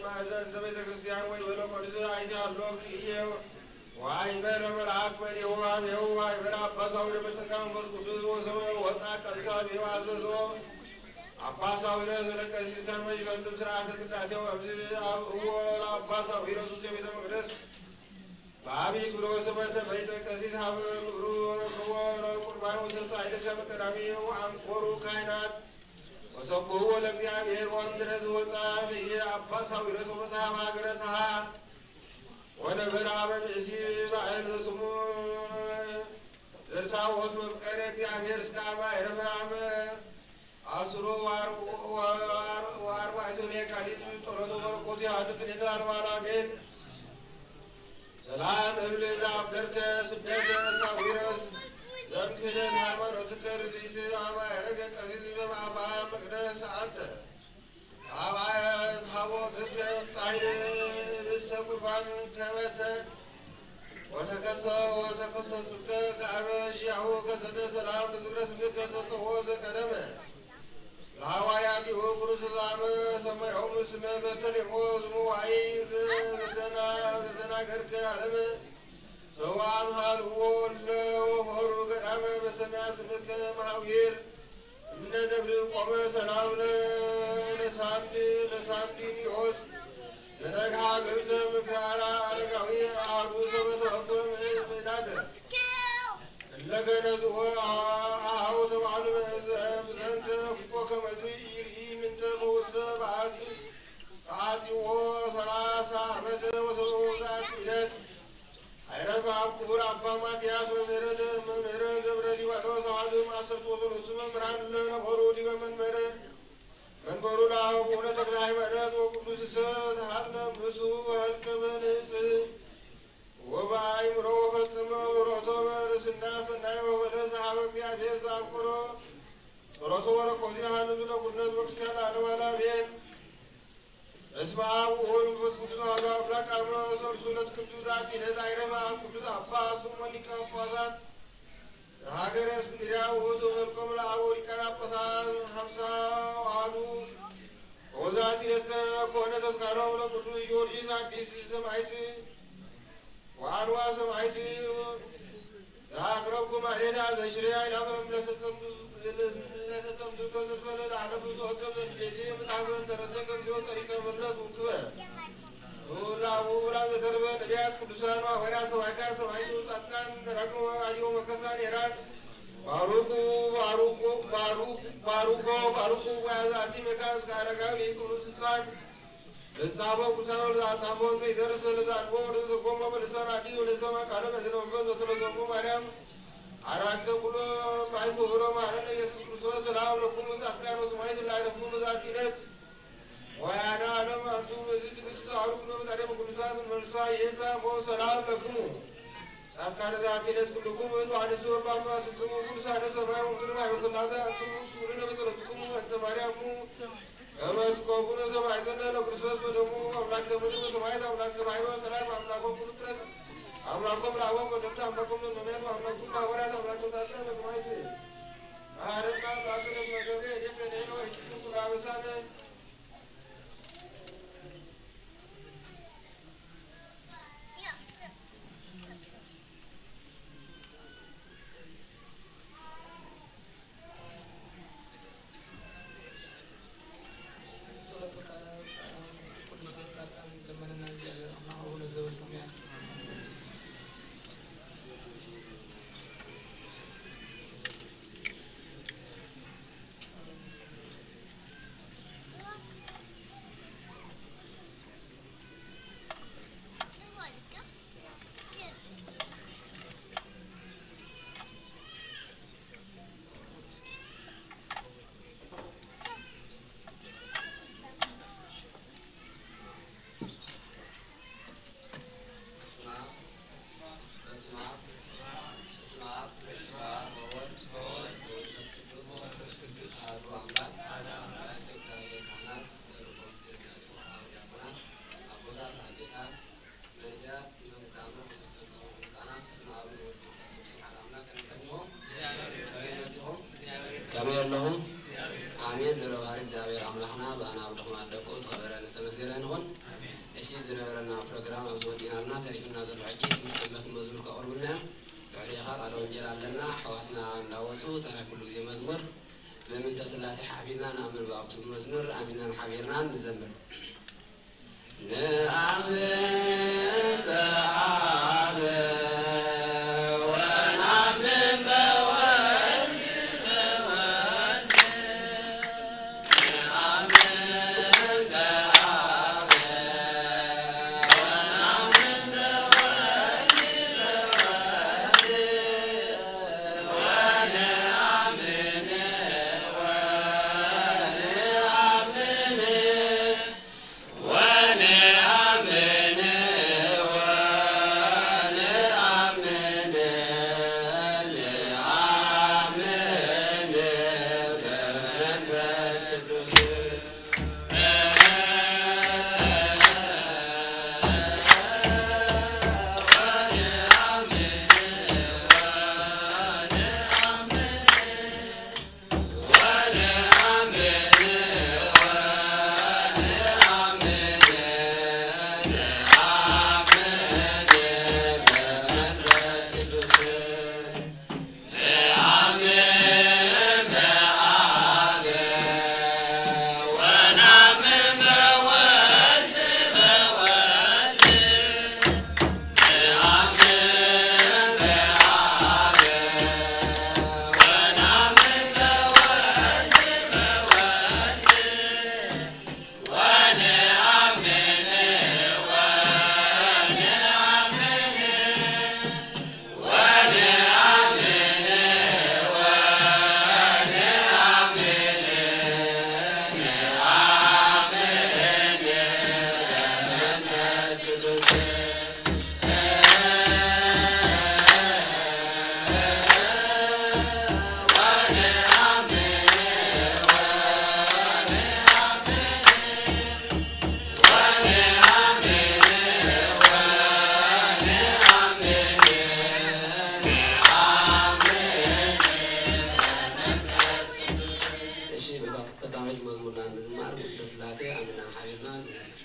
ማእዘንተ ቤተ ክርስቲያን ወይቤሎ ቅዱስ አይቴ አሎ እግዚእየ ወአይመረ መልአክ በዴሁ አቤሁ ወአይመረ አባ ሳዊሮስ በጸጋ መንፈስ ቅዱስ ወሰው ወፃ ቀሲስ አቤሁ አዘዞ አባ ሳዊሮስ ለቀሲስ ከመ ይፈጽም ስርዓተ ቅዳሴ ወእምዝ አብእዎ ለአባ ሳዊሮስ ውስተ ቤተ መቅደስ በአብይ ክብር ወስብሐት ተመይጠ ቀሲስ ሀበ ግብሩ ረከቦ ለቁርባን ወተሳኢለ ከመ ቀዳሚ ወአንቆሩ ካህናት ወሰብሕዎ ለእግዚአብሔር። ወእምድረ ዝወፃ እምየ አባ ሳዊሮስ ወበጽሐ ሀገረ ሰሃ ወነበረ ሀበ ብእሲ ባዕል ዘስሙ ዘርታዎስ መፍቀረ እግዚአብሔር እስከ አማዕረፈ አመ አስሩ ወአርባዕቱ ለየካቲት ጸሎቱ በረከቱ ያህድር ምስሌነ ለዓለመ ዓለም አሜን። ሰላም እብል ዘአብደርከ ስደተ ሳዊሮስ ዘእምክህደት ሃይማኖትከ ርትዕት አመ ዐረገ ቀሲስ በአፍአ መቅደስ አንተ አብአየ ታቦትከ እምጻሕል ህብስተ ቁርባን ከመተ ወተከሰ ወተከሰትከ ከአበ ሺያሁ ከሰተ ሰላም ለዝክረ ስምከ ተጸውዖ ዘቀደመ ለሐዋርያቲሁ ቅዱስ ዛመ ሰማዮሙ ስመ በተሌሞ ዝሙ ዋይ ዘተና-፣ ዘተናገርከ ዓለም ሰው አምሃልዎ እለ ወፈሩ ገዳመ በሰማያ ስምከ መሐዊር እምነ ደብር ቆመ ሰላም ለ-፣ ለሳንድ-፣ ለሳንዲኒዮስ ለነግሃ ግብተ ምክራራ አረጋዊ አሐዱ ሰበ ተወክበ ምዕዳተ እለ ገነዝዎ አሐው ተባዕሉ በእዘ ብዘንተ ፍቆ ከመዝ ኢርኢ ምንተ በውስተ በዓት ተዓጺዎ ሠላሳ ዓመተ ወሰብኡ ዛቲ ዕለት። አይረፍ አብ ክቡር አባ ማትያስ መምህረ ደ-፣ መምህረ ደብረ ሊባኖስ አሐዱ እምዐሰርቱ ወሰለስቱ መምህራን ለነበሩ ዲበ መንበረ ለዓለመ ዓለም ኣሜን። በስመ አብ ወወልድ ወመንፈስ ቅዱስ አሐዱ አምላክ። አመ ሰርሱ ለትክልቱ ዛቲ ዕለት አይረፈ አብ ቅዱስ አባ ስምዖን ሊቀ ጳጳሳት ሀገረ እስክንድርያ ውእቱ መልኮም ለአበው ሊቃነ ጳጳሳት ሀምሳ ወአሐዱ። ወዛቲ ዕለት ኮነ ተስካሮም ለቅዱስ ጊዮርጊስ አዲስ ሰማዕት ወአንዋ ሰማዕት። ለአቅረብኩ ማሕሌታ ዘሽርያ ይላፈም ለተጠምዱ ለተጠምዱ ከዘፈለ ለአነብቱ ወገብ ዘንዴቴ መጽሐፈ እንተረሰ ከግዚኦ ጠሪቀ መለት ውክበ። ሁላ ውላ ዘተርፈ ነቢያት፣ ቅዱሳን፣ ሐዋርያት፣ ሰባክያን፣ ሰማዕቱ፣ ጻድቃን፣ ደናግል፣ አድዮ፣ መከሳን፣ ሄራን፣ ባሩኩ፣ ባሩኩ፣ ባሩኩ፣ ባሩኮ፣ ባሩኩ፣ ወያዛቲ መካን እስከ አረጋዊ ሊቁ ንስሳን፣ ለጻፎ ቅዱሳን፣ ለጻፎ ዘይደርስ፣ ለዛንቦ፣ ለዘርጎሞ፣ በልሳን አድዮ፣ ለሰማ ቃለ በዝነ መንፈስ፣ በተለዘሙ ማርያም፣ አራጊተ ኩሎ፣ ባይስ ወብሮ፣ ማረነ ኢየሱስ ክርስቶስ፣ ሰላም ለኩም፣ ጻድቃን ወሰማዕት፣ ላዕለኩም፣ በዛቲ ዕለት፣ ወያነ ዓለም አንቱ በዚህ ትዕግስት ሰዓሩ ኩሎ ምጣኔ በቅዱሳት መልሳ ይእታ ሞ ሰላም ለክሙ። ጻድቃነ ዛቲ ዕለት ኩልኩም እቱ አንሱ ወባስማትክሙ ቅዱሳነ ሰማይ ወምድር ማይ ወስላሴ አንትሙ ስሩነ በጸሎትክሙ እንተ ማርያሙ ከመ ትቆምኩነ ሰማዕትነ ለክርስቶስ በደሙ አምላክ ከምድር ወሰማይት አምላክ ባሕሪ ወጠላት አምላኮ ኩሉ ፍጥረት አምላኮም ለአበው ቀደምት አምላኮም ለነቢያት አምላኮም ለሐዋርያት አምላክ ጻድቃን ወሰማዕት መሐረና አምላክ ለእግዚኦ ገብርኤል የቀኔ ነው ይትኩን ኩሉ አበሳነ። ጸሎተ ቅዱሳን ጻድቃን ልመናና እግዚአብሔር አምላክ አቡነ ዘበሰማያት። በስመ አብ፣ በስመ አብ፣ በስመ አብ፣ በስመ አብ፣ በወልድ፣ በወልድ፣ በመንፈስ ቅዱስ፣ በመንፈስ ቅዱስ፣ አሐዱ አምላክ፣ አሐዱ አምላክ፣ እግዚአብሔር ካህናት፣ ተልእኮ ምስጢር፣ አበው ዲያቆናት፣ አቦታት፣ አዴታት፣ መንእሰያት፣ መንግስተ አምላክ፣ መንግስተ ህፃናት፣ በስመ አብ ወወልድ ወመንፈስ ቅዱስ፣ አሐዱ አምላክ፣ ከመይ ኣለኹም? ከመይ ኣለኹም? አሜን። ልዑል ባህሪ እግዚኣብሔር ኣምላኽና ብኣና ብድኹማት ደቁ ዝኸበረን ዝተመስገነን ይኹን። እሺ፣ ዝነበረና ፕሮግራም ኣብዚ ወዲእና ኣለና። ተሪፍና ዘሎ ሕጂ ትምህርቲ ሰንበት መዝሙር ከቕርቡልና እዮም። ድሕሪኡ ኸኣ ቃለ ወንጌል ኣለና። ኣሕዋትና እንዳወፁ እታ ናይ ኩሉ ግዜ መዝሙር በምንተ ስላሴ ሓቢርና ንኣምን ብኣብ ትብል መዝሙር ኣሚናን ሓቢርናን ንዘምር። ነአምን በአብ ወነአምን በወልድ በወልድ ነአምን በአብ ወነአምን በወልድ በወልድ ወነአምን ወነአምን ወነአምን እንተ ስላሴ ኣምናን ሓቢርና ንዘምር።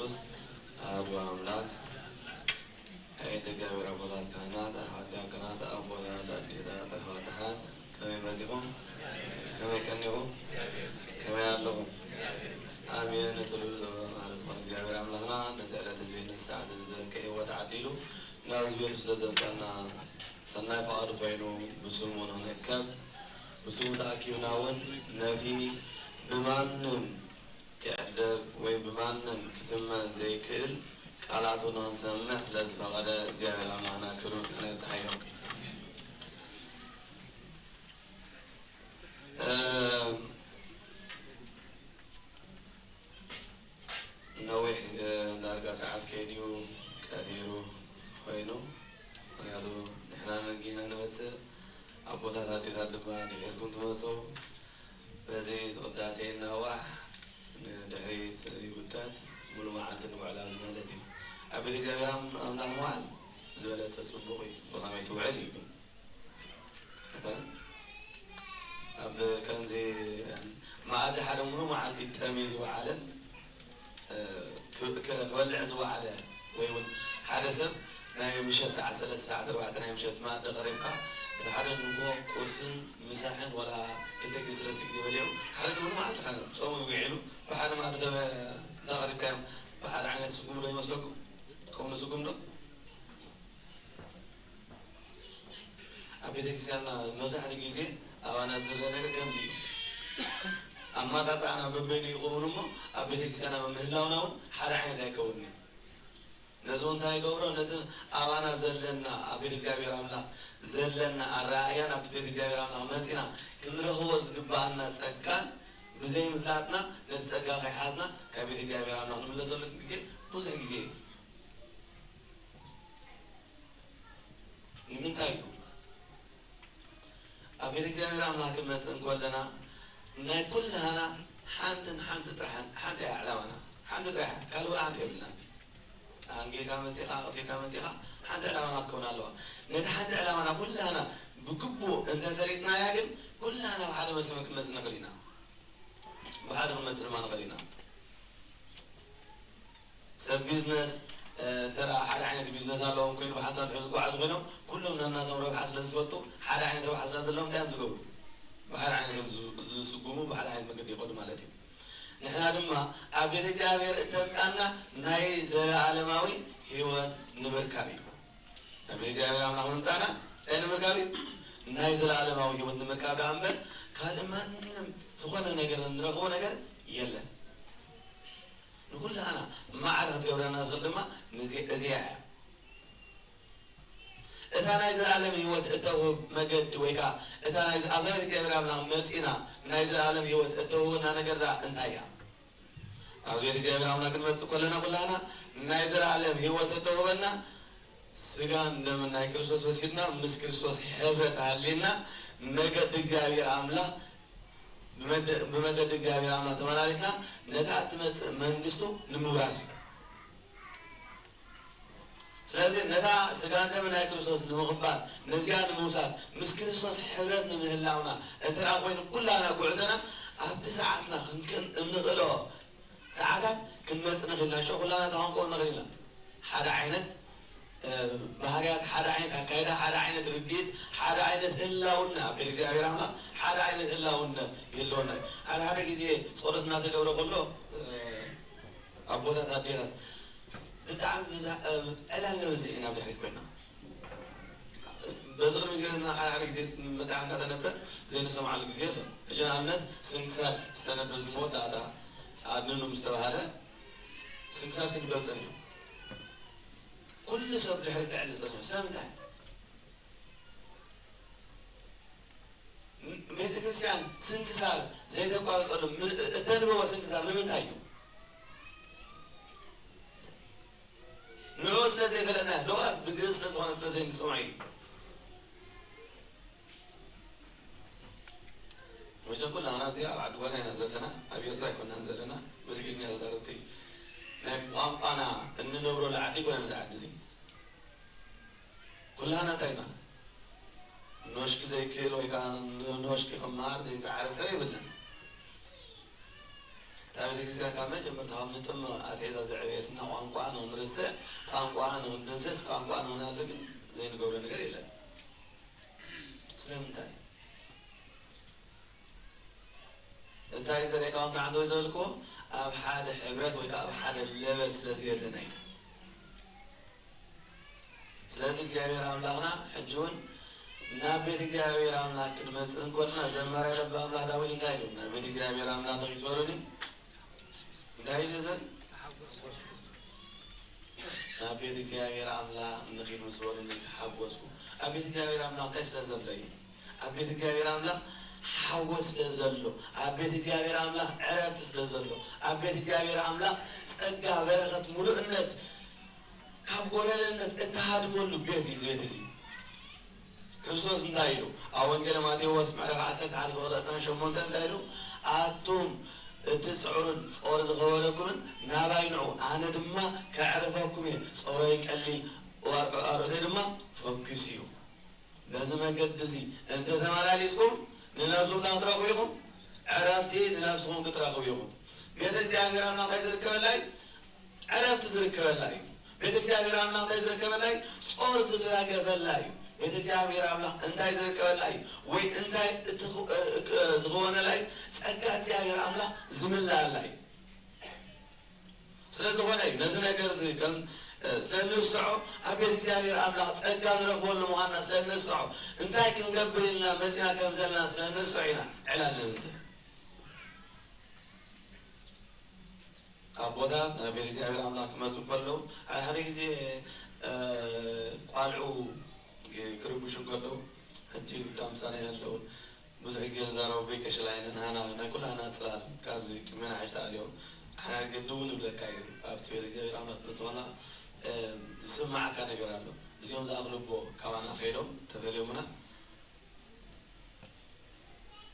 ኣሐዱ ኣምላክ። ኣየት እግዚኣብሔር ኣቦታት ካህናት፣ ኣሕዋት ዲያቆናት፣ ኣቦታት ኣዴታት፣ ኣሕዋት ኣሓት፣ ከመይ መጺኹም? ከመይ ቀኒኹም? ከመይ ኣለኹም? ኣሜን። እቲ ልዑል ማለት ዝኾነ እግዚኣብሔር ኣምላኽና ነዚ ዕለት እዚ ነዚ ሰዓት እዚ ዘበርከ ህይወት ዓዲሉ ናብዚ ቤቱ ስለ ዘምጻና ሰናይ ፍቓዱ ኮይኑ ብስሙ ንኽንእከብ ብስሙ ተኣኪብና እውን ነቲ ብማንም ክዕደግ ወይ ብማንም ክትመን ዘይክእል ቃላቱ ንኽንሰምዕ ስለ ዝፈቐደ እግዚኣብሔር ኣምላኽና ክብሪ ምስጋና ይብጽሓዮ። እም፣ ነዊሕ፣ እ፣ ዳርጋ ሰዓት ከይድዩ ቀቲሩ ኮይኑ፣ ምኽንያቱ ንሕና ነጊህና ንመጽእ፣ ኣቦታት ኣዴታት ድማ ድሒርኩም ትመጹ። በዚ ቅዳሴ ይናዋሕ፣ ንድሕሪት ይጉተት፣ ሙሉ መዓልቲ ንውዕል ኣብዚ ማለት እዩ። ኣብ ቤት እግዚኣብሔር ኣም-፣ ኣምላኽ ምውዓል ዝበለጸ ጽቡቕ እዩ። ብኸመይ ትውዕል እዩ ግን። ኣብ ከምዚ መኣዲ ሓደ ሙሉ መዓልቲ ጠምዩ ዝወዓለን እ፣ ክ-፣ ክ-፣ ክበልዕ ዝወዓለ ወይ እውን ሓደ ሰብ ናይ ምሸት ሰዓት ሰለስተ ሰዓት ኣርባዕተ ናይ ምሸት መኣዲ ቀሪብካ፣ እቲ ሓደ ንግሆ ቁርስን ምሳሕን ዋላ ክልተ ግዜ ሰለስተ ግዜ በሊዑ፣ ሓደ ሙሉ መዓልቲ ጾሙ ውዒሉ ብሓደ መኣዲ ተበ-፣ እንተቐሪብካዮም ብሓደ ዓይነት ስጉም ዶ ይመስለኩም? ከምኡ ስጉም ዶ? ኣብ ቤተክርስትያንና መብዛሕትኡ ግዜ ኣባና ዝረአ ነገር ከምዚ እዩ። ኣመጻጽኣና በበይኑ ይኸውን እሞ ኣብ ቤተክርስትያንና ምህላውና እውን ሓደ ዓይነት ኣይከውንን እዩ። ነዚ እውን እንታይ ይገብሮ? ነቲ ኣባና ዘለና ኣብ ቤተ እግዚኣብሔር ኣምላኽ ዘለና ኣረኣእያን ኣብቲ ቤተ እግዚኣብሔር ኣምላኽ መጺና ክንረኽቦ ዝግብኣና ጸጋን ብዘይምፍላጥና ነቲ ጸጋ ከይሓዝና ካብ ቤተ እግዚኣብሔር ኣምላኽ ንምለሰሉ ግዜ ብዙሕ ግዜ እዩ። ንምንታይ እዩ? ኣብ ቤተ እግዚኣብሔር ኣምላኽ ክንመጽእ እንከለና ናይ ኩላህና ሓንትን ሓንቲ ጥራሕን፣ ሓንቲ እያ ዕላማና፣ ሓንቲ ጥራሕ እያ፣ ካልእ ወላ ሓንቲ የብልናን። ኣንጊርካ መጺኻ፣ ኣቕቲልካ መጺኻ፣ ሓንቲ ዕላማ ናትካ ክትከውን ኣለዋ። ነቲ ሓንቲ ዕላማና ኩላህና ብግቡእ እንተፈሊጥናያ ግን ኩላህና ብሓደ መስመር ክንመጽእ ንኽእል ኢና። ብሓደ ክንመጽእ ድማ ንኽእል ኢና። ሰብ ቢዝነስ፣ እ፣ እንተ ደኣ ሓደ ዓይነት ቢዝነስ ኣለዎም ኮይኑ ብሓንሳብ ድሕሪ ዝጓዓዙ ኮይኖም ኩሎም ነናቶም ረብሓ ስለ ዝፈልጡ ሓደ ዓይነት ረብሓ ስለ ዘለዎም እንታይ እዮም ዝገብሩ? ብሓደ ዓይነት እዮም ዝ-፣ ዝስጉሙ፣ ብሓደ ዓይነት መገዲ ይኸዱ ማለት እዩ። ንሕና ድማ ኣብ ቤተ እግዚኣብሔር እተምጻና ናይ ዘለኣለማዊ ህይወት ንምርካብ እዩ። ናብ እግዚኣብሔር ኣምላኽ ምምጻእና እንታይ ንምርካብ እዩ? ናይ ዘለኣለማዊ ህይወት ንምርካብ ደኣ እምበር ካልእ ማንም ዝኾነ ነገር እንረኽቦ ነገር የለን። ንኹላህና ማዕረ ክትገብረና ትኽእል ድማ ንዚ-፣ እዚኣ እያ። እታ ናይ ዘለኣለም ህይወት እተውህብ መገዲ ወይ ከኣ እታ ናይ፣ ኣብዛ ቤት እግዚኣብሔር ኣምላኽ መጺና ናይ ዘለኣለም ህይወት እተውህበና ነገር ደኣ እንታይ እያ? ኣብዚ ቤት እግዚኣብሔር ኣምላኽ ክንመጽእ ከለና ኩላህና ናይ ዘለኣለም ህይወት እተውህበና ስጋን ደምን ናይ ክርስቶስ ወሲድና ምስ ክርስቶስ ሕብረት ሃልይና መገዲ እግዚኣብሔር ኣምላኽ ብመደ-፣ ብመገዲ እግዚኣብሔር ኣምላኽ ተመላሊስና ነታ እትመጽእ መንግስቱ ንምውራስ እዩ። ስለዚ ነታ ስጋን ደምን ናይ ክርስቶስ ንምቕባል፣ ነዚኣ ንምውሳድ፣ ምስ ክርስቶስ ሕብረት ንምህላውና እንተ ደኣ ኮይኑ ኩላና ጉዕዞና ኣብቲ ሰዓትና ክንክን እንኽእሎ ሰዓታት ክንመጽእ ንኽእል ኢና። ሽዑ ኩላና እንታይ ክንከውን ንኽእል ኢና? ሓደ ዓይነት፣ እ፣ ባህርያት፣ ሓደ ዓይነት ኣካይዳ፣ ሓደ ዓይነት ርድኢት፣ ሓደ ዓይነት ህላውና፣ ኣብ እግዚኣብሔር ኣምላኽ ሓደ ዓይነት ህላውና ይህልወና እዩ። ሓደ ሓደ ግዜ ጸሎት እናተገብረ ከሎ፣ እ፣ ኣቦታት፣ ኣዴታት ብጣዕሚ ብዛ-፣ እ፣ ዕላል ነብዝሕ ኢና ኣብ ድሕሪት ኮይና። በዚ ቅድሚት ገጽና ሓደ ሓደ ግዜ መጽሓፍ እናተነበ ዘይንሰምዓሉ ግዜ ኣሎ። ሕጂ ንኣብነት ስንክሳር ዝተነበ እዚ መወዳእታ ኣድንኑ ምስ ተባህለ ስንክሳር ክንበብ ጸኒሑ። ኩሉ ሰብ ድሕሪት ክዕሊ ጸኒሑ። ስለምንታይ? ም-፣ ቤተ ክርስቲያን ስንክሳር ዘይተቋርጸሉ ምን-፣ እተንብቦ ስንክሳር ንምንታይ እዩ? ንዕኡ ስለ ዘይፈለጥና፣ ዶቓስ ብግእዝ ስለ ዝኾነ ስለ ዘይንሰምዖ እዩ። መቸም ኩላህና እዚ ኣብ ዓዲ ጓና ኢና ዘለና፣ ኣብ ኤርትራ ኣይኮናን ዘለና። ብትግርኛ ተዛረብቲ ናይ ቋንቋና እንነብረሉ ዓዲ ኣይኮነን እዚ ዓዲ እዚ። ኩላህና እንታይ ኢና? ኖሽኪ ዘይክእል ወይ ከዓ ን-፣ ኖሽኪ ክመሃር ዘይጸዓረ ሰብ የብልናን። እታ ቤተክርስትያን ካብ መጀመርታ ካብ ንጥምቕ ኣትሒዛ ዘዕበየትና ቋንቋ ንኽንርስዕ፣ ቋንቋ ንኽንድምስስ፣ ቋንቋ ንኽነልግን ዘይንገብሮ ነገር የለን። ስለምንታይ? እንታይ ዘርእየካ ከምቲ ዓንተወይ ዘበልክዎ፣ ኣብ ሓደ ሕብረት ወይ ከዓ ኣብ ሓደ ለበል ስለ ዘየለና እዩ። ስለዚ እግዚኣብሔር ኣምላኽና ሕጂ እውን ናብ ቤት እግዚኣብሔር ኣምላኽ ክንመጽእ እንኮልና ዘማሪ ልበ ኣምላኽ ዳዊት እንታይ ኢሉ? ናብ ቤት እግዚኣብሔር ኣምላኽ ንኺድ ዝበሉኒ እንታይ ኢሉ ዘን? ናብ ቤት እግዚኣብሔር ኣምላኽ ንኺድ ምስ በሉኒ ተሓጎስኩ። ኣብ ቤት እግዚኣብሔር ኣምላኽ እንታይ ስለ ዘሎ እዩ? ኣብ ቤት እግዚኣብሔር ኣምላኽ ሓጎስ ስለ ዘሎ፣ ኣብ ቤት እግዚኣብሔር ኣምላኽ ዕረፍቲ ስለ ዘሎ፣ ኣብ ቤት እግዚኣብሔር ኣምላኽ ጸጋ፣ በረኸት፣ ሙሉእነት ካብ ጎደለነት እተሃድመሉ ቤት እዩ እዚ ቤት እዚ። ክርስቶስ እንታይ ኢሉ? ኣብ ወንጌል ማቴዎስ ምዕራፍ ዓሰርተ ሓደ ፍቕዲ ዕስራን ሸሞንተን እንታይ ኢሉ? ኣቱም እትጽዕሩን ጾር ዝኸበደኩምን ናባይ ንዑ፣ ኣነ ድማ ከዕርፈኩም እየ። ጾረይ ቀሊል፣ ኣር-፣ ኣርዑተይ ድማ ፈኲስ እዩ። በዚ መገዲ እዚ እንተ ተመላሊስኩም ንነብስኹም እንታይ ክትረኽቡ ኢኹም? ዕረፍቲ ንነብስኹም ክትረኽቡ ኢኹም። ቤተ እግዚኣብሔር ኣምላኽ እንታይ ዝርከበላ እዩ? ዕረፍቲ ዝርከበላ እዩ። ቤተ እግዚኣብሔር ኣምላኽ እንታይ ዝርከበላ እዩ? ጾር ዝራገፈላ እዩ። ቤተ እግዚኣብሔር ኣምላኽ እንታይ ዝርከበላ እዩ? ወይ እንታይ እቲ ኽ-፣ እ-፣ እ-፣ ዝኸወነላ እዩ? ጸጋ እግዚኣብሔር ኣምላኽ ዝምልኣላ እዩ። ስለ ዝኾነ እዩ ነዚ ነገር እዚ ከም፣ እ፣ ስለ እንስዖ ኣብ ቤት እግዚኣብሔር ኣምላኽ ጸጋ ንረኽበሉ ምዃንና ስለ እንስዖ እንታይ ክንገብር ኢልና መጺና ከም ዘለና ስለ እንስዖ ኢና ዕላል ንምዝር። ኣቦታት ናብ ቤት እግዚኣብሔር ኣምላኽ ክመጹ ከለዉ፣ ሓደ ሓደ ግዜ፣ እ፣ ቋልዑ ክርብሹ ከለዉ፣ ሕጂ እታ ምሳና ኣለዉ፣ ብዙሕ ግዜ ንዛረቡ ቤት ቀሽላ ኢና፣ ንሃና፣ ናይ ኩላህና ጽላል፣ ካብዚ ቅድሜና ሓይሽ ተኣልዮም፣ ሓደ ሓደ ግዜ ድው ንብለካ እዩ። ኣብቲ ቤት እግዚኣብሔር ኣምላኽ ትመጽእ ከለኻ፣ እ፣ ዝስምዓካ ነገር ኣሎ። እዚኦም ዝኣኽሉ ኣቦ ካባና ከይዶም ተፈልዮምና፣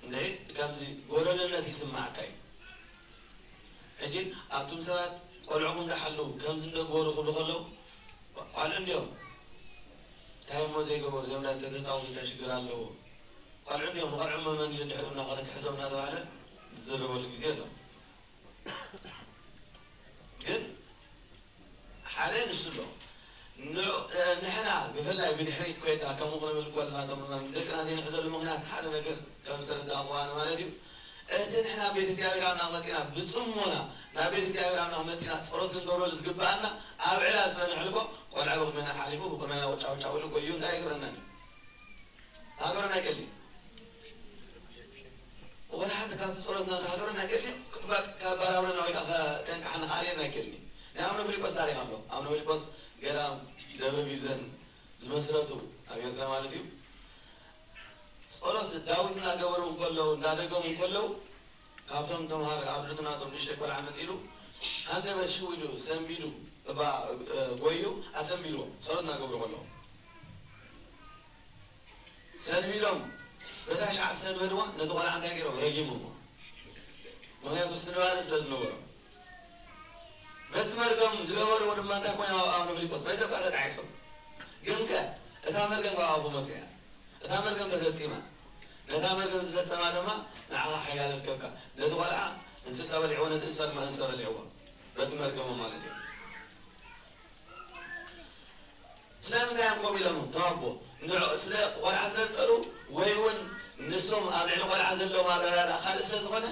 እንድዒ ከምዚ ጎደለነት ይስማዓካ እዩ። ሕጂ ኣቱም ሰባት ቆልዑኹም እንዳሓለዉ ከምዚ እንደግበሩ ክብሉ ከለዉ፣ ቆልዑ እንድዮም፣ እንታይ እሞ ዘይገበሩ፣ እዚኦም ናይ ተተጻወቱ እንታይ ሽግር ኣለዎ? ቆልዑ እንድዮም፣ ንቆልዑ መመን ኢሉ ድሕሪኡ እናኸደ ክሕዞም እናተባህለ ዝዝረበሉ ግዜ ኣሎ። ግን ሓደ ንሱ ኣሎ። ን-፣ ንሕና ብፍላይ ብድሕሪት ኮይና ከምኡ ክንብል ከለና፣ እቶም መምህር ደቅና ዘይንሕዘሉ ምኽንያት ሓደ ነገር ከም ዝተረዳእኽዎ ኣነ ማለት እዩ። እቲ ንሕና ቤት እግዚኣብሔር ኣምላኽ መጺና ብጽሞና ናብ ቤት እግዚኣብሔር ኣምላኽ መጺና ጸሎት ክንገብረሉ ዝግብኣና ኣብ ዕላል ስለ ንሕልፎ፣ ቆልዓ ብቕድሜና ሓሊፉ ብቕድሜና ጫው ጫው ኢሉ ጎዩ እንታይ ይገብረና እዩ? ሃገርና ኣይከልእን። ወላ ሓንቲ ካብቲ ጸሎትና ሃገርና ኣይከልእን። ክትባቅ ከባራብረና ወይ ከዓ ከንቃሕና ከኣልየና ኣይከልእን። ናይ ኣቡነ ፊልጶስ ታሪኽ ኣሎ። ኣቡነ ፊልጶስ ገዳም ደብረ ቢዘን ዝመስረቱ ኣብ ኤርትራ ማለት እዩ። ጸሎት ዳዊት እናገበሩ እንከለዉ፣ እናደገሙ እንከለዉ፣ ካብቶም ተምሃሮ ኣብ ልዕሊ ናቶም ንእሽተይ ቆልዓ መጺኡ ኢሉ ሃንደበት ሽው ኢሉ ሰንቢዱ፣ እባ፣ እ፣ ጎዩ ኣሰንቢድዎ፣ ጸሎት እናገብሩ ከለዉ። ሰንቢዶም፣ በታ ሻዕ ዝሰንበድዋ ነቲ ቆልዓ እንታይ ገይሮም? ረጊሞሞ። ምኽንያቱ ስንባደ ስለ ዝነበሮም። በቲ መርገም ዝገበርዎ ድማ እንታይ ኮይኖም? ኣብ ኣቡነ ፊልጶስ በይሰብ ከኣ ተጣዒሶም። ግን ከ እታ መርገም ካብ ኣፉ መጺኣ። እታ መርገም ተፈጺማ። ነታ መርገም ዝፈጸማ ድማ ንዓኻ ሓያል እርከብካ። ነቲ ቆልዓ እንስሳ በሊዕዎ፣ ነቲ እንስሳ ድማ እንስሳ በሊዕዎ። በቲ መርገሙ ማለት እዩ። ስለምንታይ እዮም ከምኡ ኢሎም? ተዋቦ ንዕ-፣ ስለ ቆልዓ ስለ ዝጸልኡ ወይ እውን ንሶም ኣብ ልዕሊ ቆልዓ ዘለዎም ኣረዳድኣ ካልእ ስለ ዝኾነ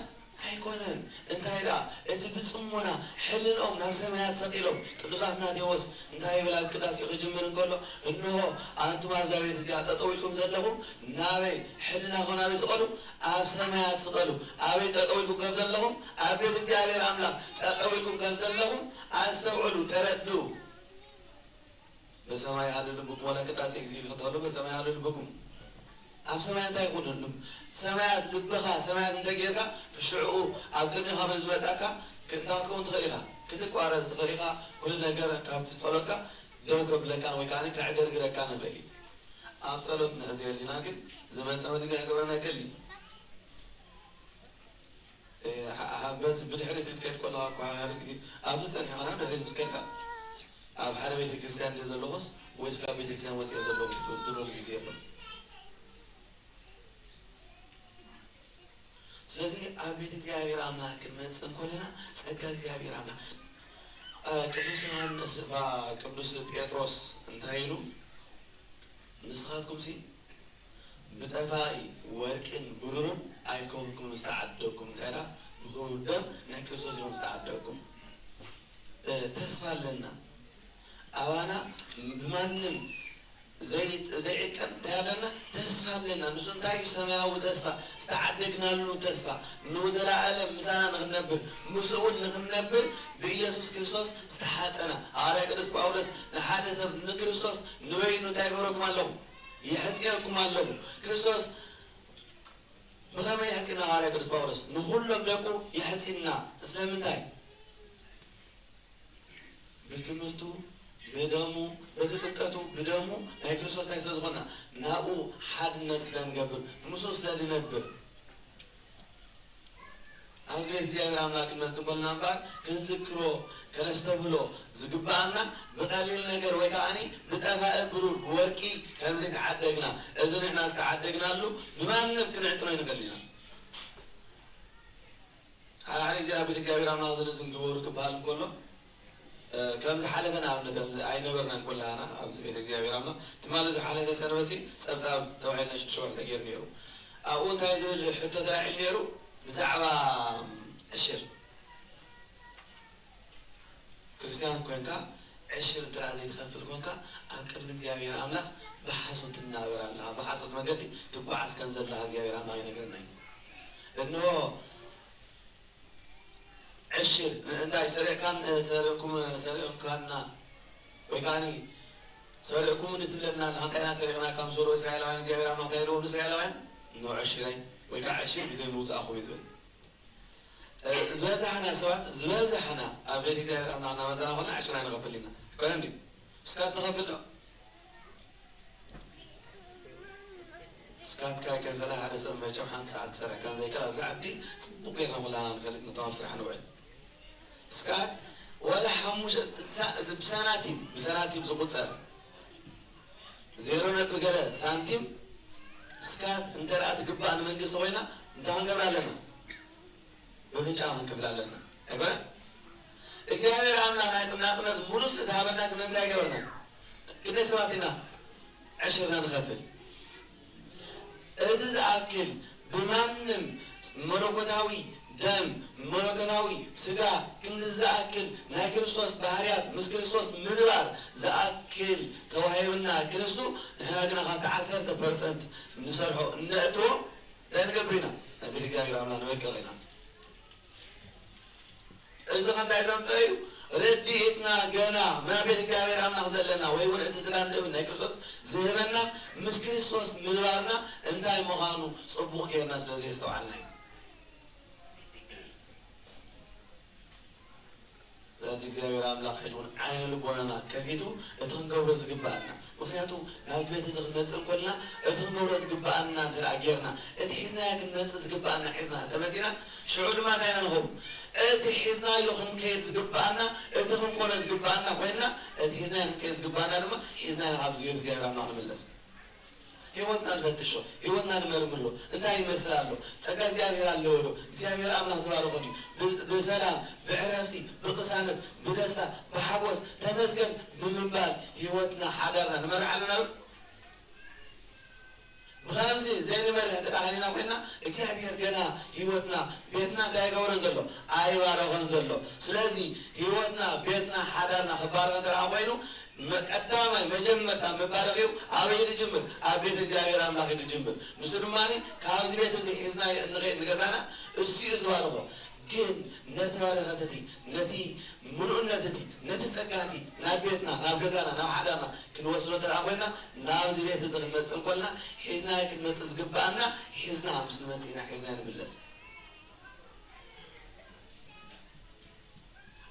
ኣይኮነን። እንታይ ደኣ፣ እቲ ብጽሞና ሕልንኦም ናብ ሰማያት ሰቒሎም፣ ቅዱስ ኣትናቴዎስ እንታይ ይብል ኣብ ቅዳሴኡ ክጅምር እንከሎ፣ "እንሆ ኣንቱም ኣብዛ ቤት እዚኣ ጠጠው ኢልኩም ዘለኹም፣ ናበይ ሕልናኹም ናበይ ስቐሉ? ኣብ ሰማያት ስቐሉ። ኣበይ ጠጠው ኢልኩም ከም ዘለኹም፣ ኣብ ቤት እግዚኣብሔር ኣምላኽ ጠጠው ኢልኩም ከም ዘለኹም ኣስተውዕሉ፣ ተረድኡ። በሰማይ ሃሉ ልብኩም" ወላ ቅዳሴ ግዜ ክተሎ "በሰማይ ሃሉ ልብኩም" ኣብ ሰማይ እንታይ ይኹን? ሰማያት ልብኻ ሰማያት እንተጌርካ፣ ብሽዕኡ ኣብ ቅድሜኻ ዝመጻካ እንታይ ክትከውን ትኽእል ኢኻ? ክትቋረጽ ትኽእል ኢኻ። ኩሉ ነገር ካብቲ ጸሎትካ ደው ከብለካን ወይ ከኣ ከዕገርግረካን ይኽእል እዩ። ኣብ ጸሎት ንሕዚ የሊና ግን ዝመጸ መዚ ግን ክገብረና ይክእል እዩ። እ፣ ሓ-፣ ሓ-፣ በዚ ብድሕሪት ክትከይድ ከለኻ እኮ ሓደ ግዜ ኣብዚ ጸኒሕካ ናብ ድሕሪት ምስ ከድካ፣ ኣብ ሓደ ቤተክርስትያን ድየ ዘለኹስ ወይስ ካብ ቤተክርስትያን ወጺኤ ዘለኹ ትብለሉ ግዜ ኣሎ። ስለዚ ኣብ ቤት እግዚኣብሔር ኣምላኽ ክንመጽእ እንኮለና ጸጋ እግዚኣብሔር ኣምላኽ፣ እ፣ ቅዱስ ዮሃንስ፣ ባ-፣ ቅዱስ ጴጥሮስ እንታይ ኢሉ? "ንስኻትኩምሲ ብጠፋኢ ወርቅን ብሩርን ኣይኮንኩም ዝተዓደግኩም" እንታይ ኢላ? "ብኽቡር ደም ናይ ክርስቶስ ኢኹም ዝተዓደግኩም።" እ፣ ተስፋ ኣለና። ኣባና ብማንም ዘይ-፣ ዘይዕቀን እንታይ ኣለና? ተስፋ ኣለና። ንሱ እንታይ እዩ? ሰማያዊ ተስፋ፣ ዝተዓደግናሉ ተስፋ፣ ንዘለኣለም ምሳና ንኽንነብር፣ ምስኡ እውን ንኽንነብር ብኢየሱስ ክርስቶስ ዝተሓጸና። ሃዋርያ ቅዱስ ጳውሎስ ንሓደ ሰብ ንክርስቶስ ንበይኑ እንታይ ይገብረኩም ኣለኹ? ይሕጽየኩም ኣለኹ። ክርስቶስ ብኸመይ የሕጺና? ሃዋርያ ቅዱስ ጳውሎስ ንኹሎም ደቁ የሕጺና። ስለምንታይ? ብትምህርቱ፣ ብደሙ፣ በቲ ጥምቀቱ፣ ብደሙ ናይ ክርስቶስ እንታይ ስለ ዝኾንና? ናብኡ ሓድነት ስለ ንገብር፣ ምስኡ ስለ ንነብር። ኣብዚ ቤት እግዚኣብሔር ኣምላኽ ክንመጽእ እንከለና እምበኣር፣ ክንዝክሮ፣ ከነስተብህሎ ዝግብኣና፣ ብቐሊል ነገር ወይ ከዓኒ ብጠፋኢ ብሩር፣ ብወርቂ ከም ዘይተዓደግና፣ እዚ ንሕና ዝተዓደግናሉ ብማንም ክንዕቅኖ ኣይንኽእልን ኢና። ሓደ ሓደ ግዜ ኣብ ቤት እግዚኣብሔር ኣምላኽ ዝንዝን ግበሩ ክበሃል እንከሎ፣ እ፣ ከም ዝሓለፈ ንኣብነት፣ ከምዚ ኣይነበርናን ኩላህና ኣብዚ ቤት እግዚኣብሔር ኣምላኽ። ትማሊ ዝሓለፈ ሰንበትሲ ጸብጻብ ተባሂልና ሽዱሽተ ወርሒ ተገይሩ ነይሩ። ኣብኡ እንታይ ዝብል ሕቶ ተላዒሉ ነይሩ? ብዛዕባ ዕሽር። ክርስትያን ኮንካ ዕሽር እንተ ደኣ ዘይትኸፍል ኮንካ፣ ኣብ ቅድሚ እግዚኣብሔር ኣምላኽ ብሓሶት ትናበር ኣለኻ፣ ብሓሶት መገዲ ትጓዓዝ ከም ዘለኻ እግዚኣብሔር ኣምላኽ ይነግረና እዩ። እንሆ፣ ዕሽር፣ እንታይ ሰሪቕካን-፣ ሰሪቕኩም-፣ ሰሪቕካና፣ ወይ ከዓኒ ሰሪቕኩምኒ ትብለና ኣለኻ። እንታይ ኢና ሰሪቕናካ? ምስ በልዎ እስራኤላውያን፣ እግዚኣብሔር ኣምላኽ እንታይ ኢልዎም ንእስራኤላውያን? "እንሆ ዕሽረይ፣ ወይ ከዓ ዕሽር ብዘይ ምውፃእኹም" እዩ ዝብል። እ፣ ዝበዛሕና ሰባት፣ ዝበዛሕና ኣብ ቤት እግዚኣብሔር ኣምላኽ እናመፃና ኮና ዕሽር ኣይንኸፍል ኢና። ኣይኮነን ድዩ? እስካት ንኸፍል ዶ? እስካት ካይ ከፈለ ሓደ ሰብ መቸም ሓንቲ ሰዓት ክሰርሕ ከም ዘይክእል ኣብዚ ዓዲ ጽቡቕ ጌርና ኩላና ንፈልጥ፣ ነቶም ኣብ ስራሕ ንውዕል። እስካት ወላ ሓሙሽተ፣ እዛ፣ እዚ ብሳናቲም፣ ብሳናቲም ዝቑጸር ዜሮ ነጥቢ ገለ ሳንቲም እስካት እንተ ደኣ ትግባእ ንመንግስቲ ኮይና እንታይ ክንገብር ኣለና? በፍንጫና ክንከፍል ኣለና። ኣይኮነን? እግዚኣብሔር ኣምላኽ ናይ ጽናጽነት ሙሉ ስለ ዝሃበና ግን እንታይ ገበርና? ክንደይ ሰባት ኢና ዕሽርና ንኸፍል? እዚ ዝኣክል ብማንም መለኮታዊ ደም፣ መለኮታዊ ስጋ ክንዲ ዝኣክል ናይ ክርስቶስ ባህርያት ምስ ክርስቶስ ምንባር ዝኣክል ተዋሂብና ክንሱ፣ ንሕና ግና ካብቲ ዓሰርተ ፐርሰንት ንሰርሖ እነእትዎ እንታይ ንገብር ኢና? ናብ ቤት እግዚኣብሔር ኣምላኽ ንበቅቕ ኢና። እዚ ኸ እንታይ ዘምጽኦ እዩ? ረድኤትና ገና ናብ ቤት እግዚኣብሔር ኣምላኽ ዘለና ወይ እውን እቲ ስጋን ደምን ናይ ክርስቶስ ዝህበና ምስ ክርስቶስ ምንባርና እንታይ ምዃኑ ጽቡቕ ጌርና ስለ ዘየስተውዓልና እዩ። ስለዚ እግዚኣብሔር ኣምላኽ ሕጂ እውን ዓይነ ልቦናና ከፊቱ እቲ ክንገብሮ ዝግብኣና፣ ምኽንያቱ ናብዚ ቤት እዚ ክንመጽእ እንኮልና እቲ ክንገብሮ ዝግብኣና እንተ ደኣ ጌርና፣ እቲ ሒዝናዮ ክንመጽእ ዝግብኣና ሒዝና እንተ መጺእና፣ ሽዑ ድማ እንታይ ኢና ንኸውን? እቲ ሒዝናዮ ክንከይድ ዝግብኣና፣ እቲ ክንኮኖ ዝግብኣና ኮይንና፣ እቲ ሒዝናዮ ክንከይድ ዝግብኣና ድማ ሒዝና ኢና ካብዚ ቤት እግዚኣብሔር ኣምላኽ ንምለስ። ህይወትና ንፈትሾ፣ ህይወትና ንመርምሮ። እንታይ ይመስል ኣሎ? ጸጋ እግዚኣብሔር ኣለዎ ዶ? እግዚኣብሔር ኣምላኽ ዝባረኾ ድዩ? ብ-፣ ብሰላም፣ ብዕረፍቲ፣ ብቅሳነት፣ ብደስታ፣ ብሓጎስ፣ ተመስገን ብምባል ህይወትና፣ ሓዳርና ንመርሕ ኣለና ዶ? ብኸምዚ ዘይንመርሕ እንተ ደኣ ሃሊና ኮይንና፣ እግዚኣብሔር ገና ህይወትና፣ ቤትና እንታይ ኣይገበሮን ዘሎ? ኣይባረኾን ዘሎ። ስለዚ ህይወትና፣ ቤትና፣ ሓዳርና ክባረኽ እንተ ደኣ ኮይኑ፣ መ-፣ ቀዳማይ መጀመርታ መባረኺኡ ኣበይ እዩ ዝጅምር? ኣብ ቤት እግዚኣብሔር ኣምላኽ እዩ ዝጅምር። ንሱ ድማ ካብዚ ቤት እዚ ሒዝናዮ እንኸይድ ንገዛና እሱ እዩ ዝባርኾ። ግን ነቲ በረኸት እቲ፣ ነቲ ምሉእነት እቲ፣ ነቲ ጸጋ እቲ ናብ ቤትና፣ ናብ ገዛና፣ ናብ ሓዳርና ክንወስዶ እንተ ደኣ ኮይንና፣ ናብዚ ቤት እዚ ክንመጽእ እንኮልና፣ ሒዝናዮ ክንመጽእ ዝግብኣና ሒዝና ምስ ንመጽእ ኢና ሒዝናዮ ንምለስ።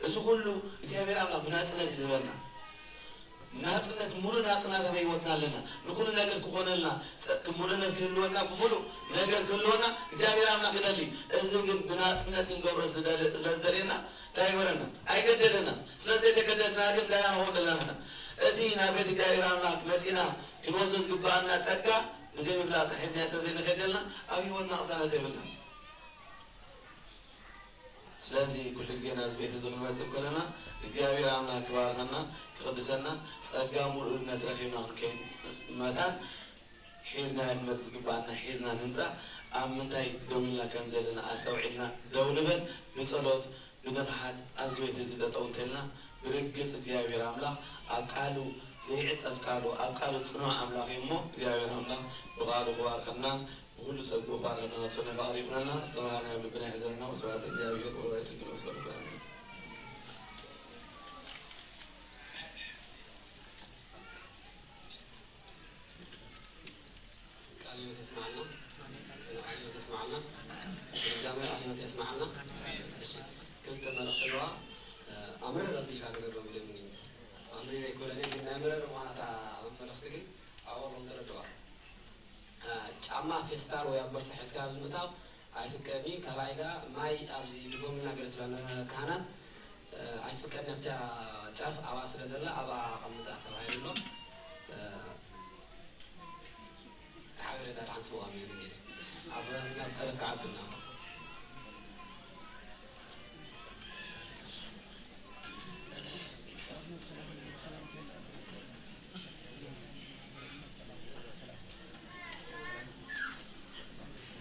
እዚ ኩሉ እግዚኣብሔር ኣምላኽ ብናጽነት እዩ ዝህበና። ናጽነት፣ ሙሉእ ናጽነት ኣብ ህይወትና ኣለና። ንኹሉ ነገር ክኾነልና፣ ጸ-፣ ሙሉእነት ክህልወና፣ ብሙሉእ ነገር ክህልወና እግዚኣብሔር ኣምላኽ ይደሊ። እዚ ግን ብናጽነት ክንገብሮ ስለ ዝደለ-፣ ስለ ዝደልየና እንታይ ይግበረና? ኣይገደደና። ስለ ዘይተገደድና ግን እንታይ ንኸውን ዘለና ንሕና? እቲ ናብ ቤት እግዚኣብሔር ኣምላኽ መጺና ክንወስዶ ዝግብኣና ጸጋ ብዘይ ምፍላጥ ሒዝናዮ ስለ ዘይንኸይድ ዘለና ኣብ ህይወትና ቅሳነት የብልና። ስለዚ ኩሉ ግዜ ናብዚ ቤት እዚ ክንመጽእ ከለና እግዚኣብሔር ኣምላኽ ክባርኸናን ክቕድሰናን ጸጋ ምሉእነት ረኺብና ክንከይድ መታን ሒዝናዮ ክንመጽእ ዝግብኣና ሒዝና ንምጻእ ኣብ ምንታይ ደው ኢልና ከም ዘለና ኣስተውዒልና ደው ንበል። ብጸሎት ብንቕሓት ኣብዚ ቤት እዚ ጠጠው እንተልና ብርግጽ እግዚኣብሔር ኣምላኽ ኣብ ቃሉ ዘይዕጸፍ ቃሉ ኣብ ቃሉ ጽኑዕ ኣምላኽ እዩ እሞ እግዚኣብሔር ኣምላኽ ብቃሉ ክባርኸናን ብኹሉ ጸግኡ ክባርኸና ናጽነ ፍቓድ ይኹነልና። ዝተምሃርናዮ ኣብ ልብና ይሕደረና። ወስብሐት ለእግዚኣብሔር ወለወላዲቱ ድንግል ወለመስቀሉ ክቡር ኣሜን። ቃለ ሕይወት የስምዓልና። ቃለ ሕይወት የስምዓልና። ድጋሜ ቃለ ሕይወት የስምዓልና። እሺ፣ ክልተ መልእኽቲ ኣለዋ። ኣምርር ኣቢልካ ንገሮም ኢሎምኒ። ኣምሪረ ኣይኮነን ግን ናይ መረር ምዃና እታ መልእኽቲ ግን ኣብኦም ተረድዋ። ጫማ ፌስታል ወይ ኣብ ቦርሳ ሒዝካ ኣብዚ ምእታው ኣይፍቀድን እዩ። ካልኣይ ከኣ ማይ ኣብዚ ድጎምና ገለ ትብላ ካህናት ኣይትፍቀድን ኣብታ ጫፍ ኣብኣ ስለ ዘላ ኣብኣ ኣቐምጣ ተባሂሉ ኣሎ። ሓበሬታ ደሓን ጽቡቕ ኣብ ገለ ኣብ ናብ ጸሎት ክዓብትና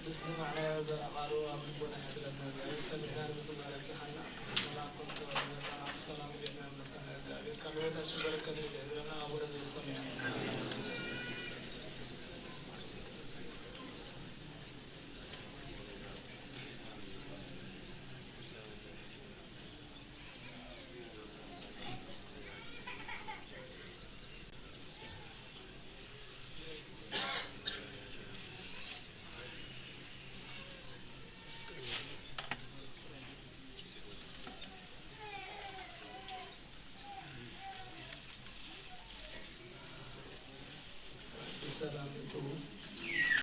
ንሰማዕናዮ ዘረቓሉ ኣብ ልቦና ይሕድረና። እግዚኣብሔር ሰሚዕና ንምዝማር ኣብጽሓና። ብሰላም ከምቲ መጻና ብሰላም ቤትና ይመልሰና። እግዚኣብሔር ካብ ህይወታችን በረከት ይድህብረና። ኣቡነ ዘበሰማያት ብሰላም እትዉ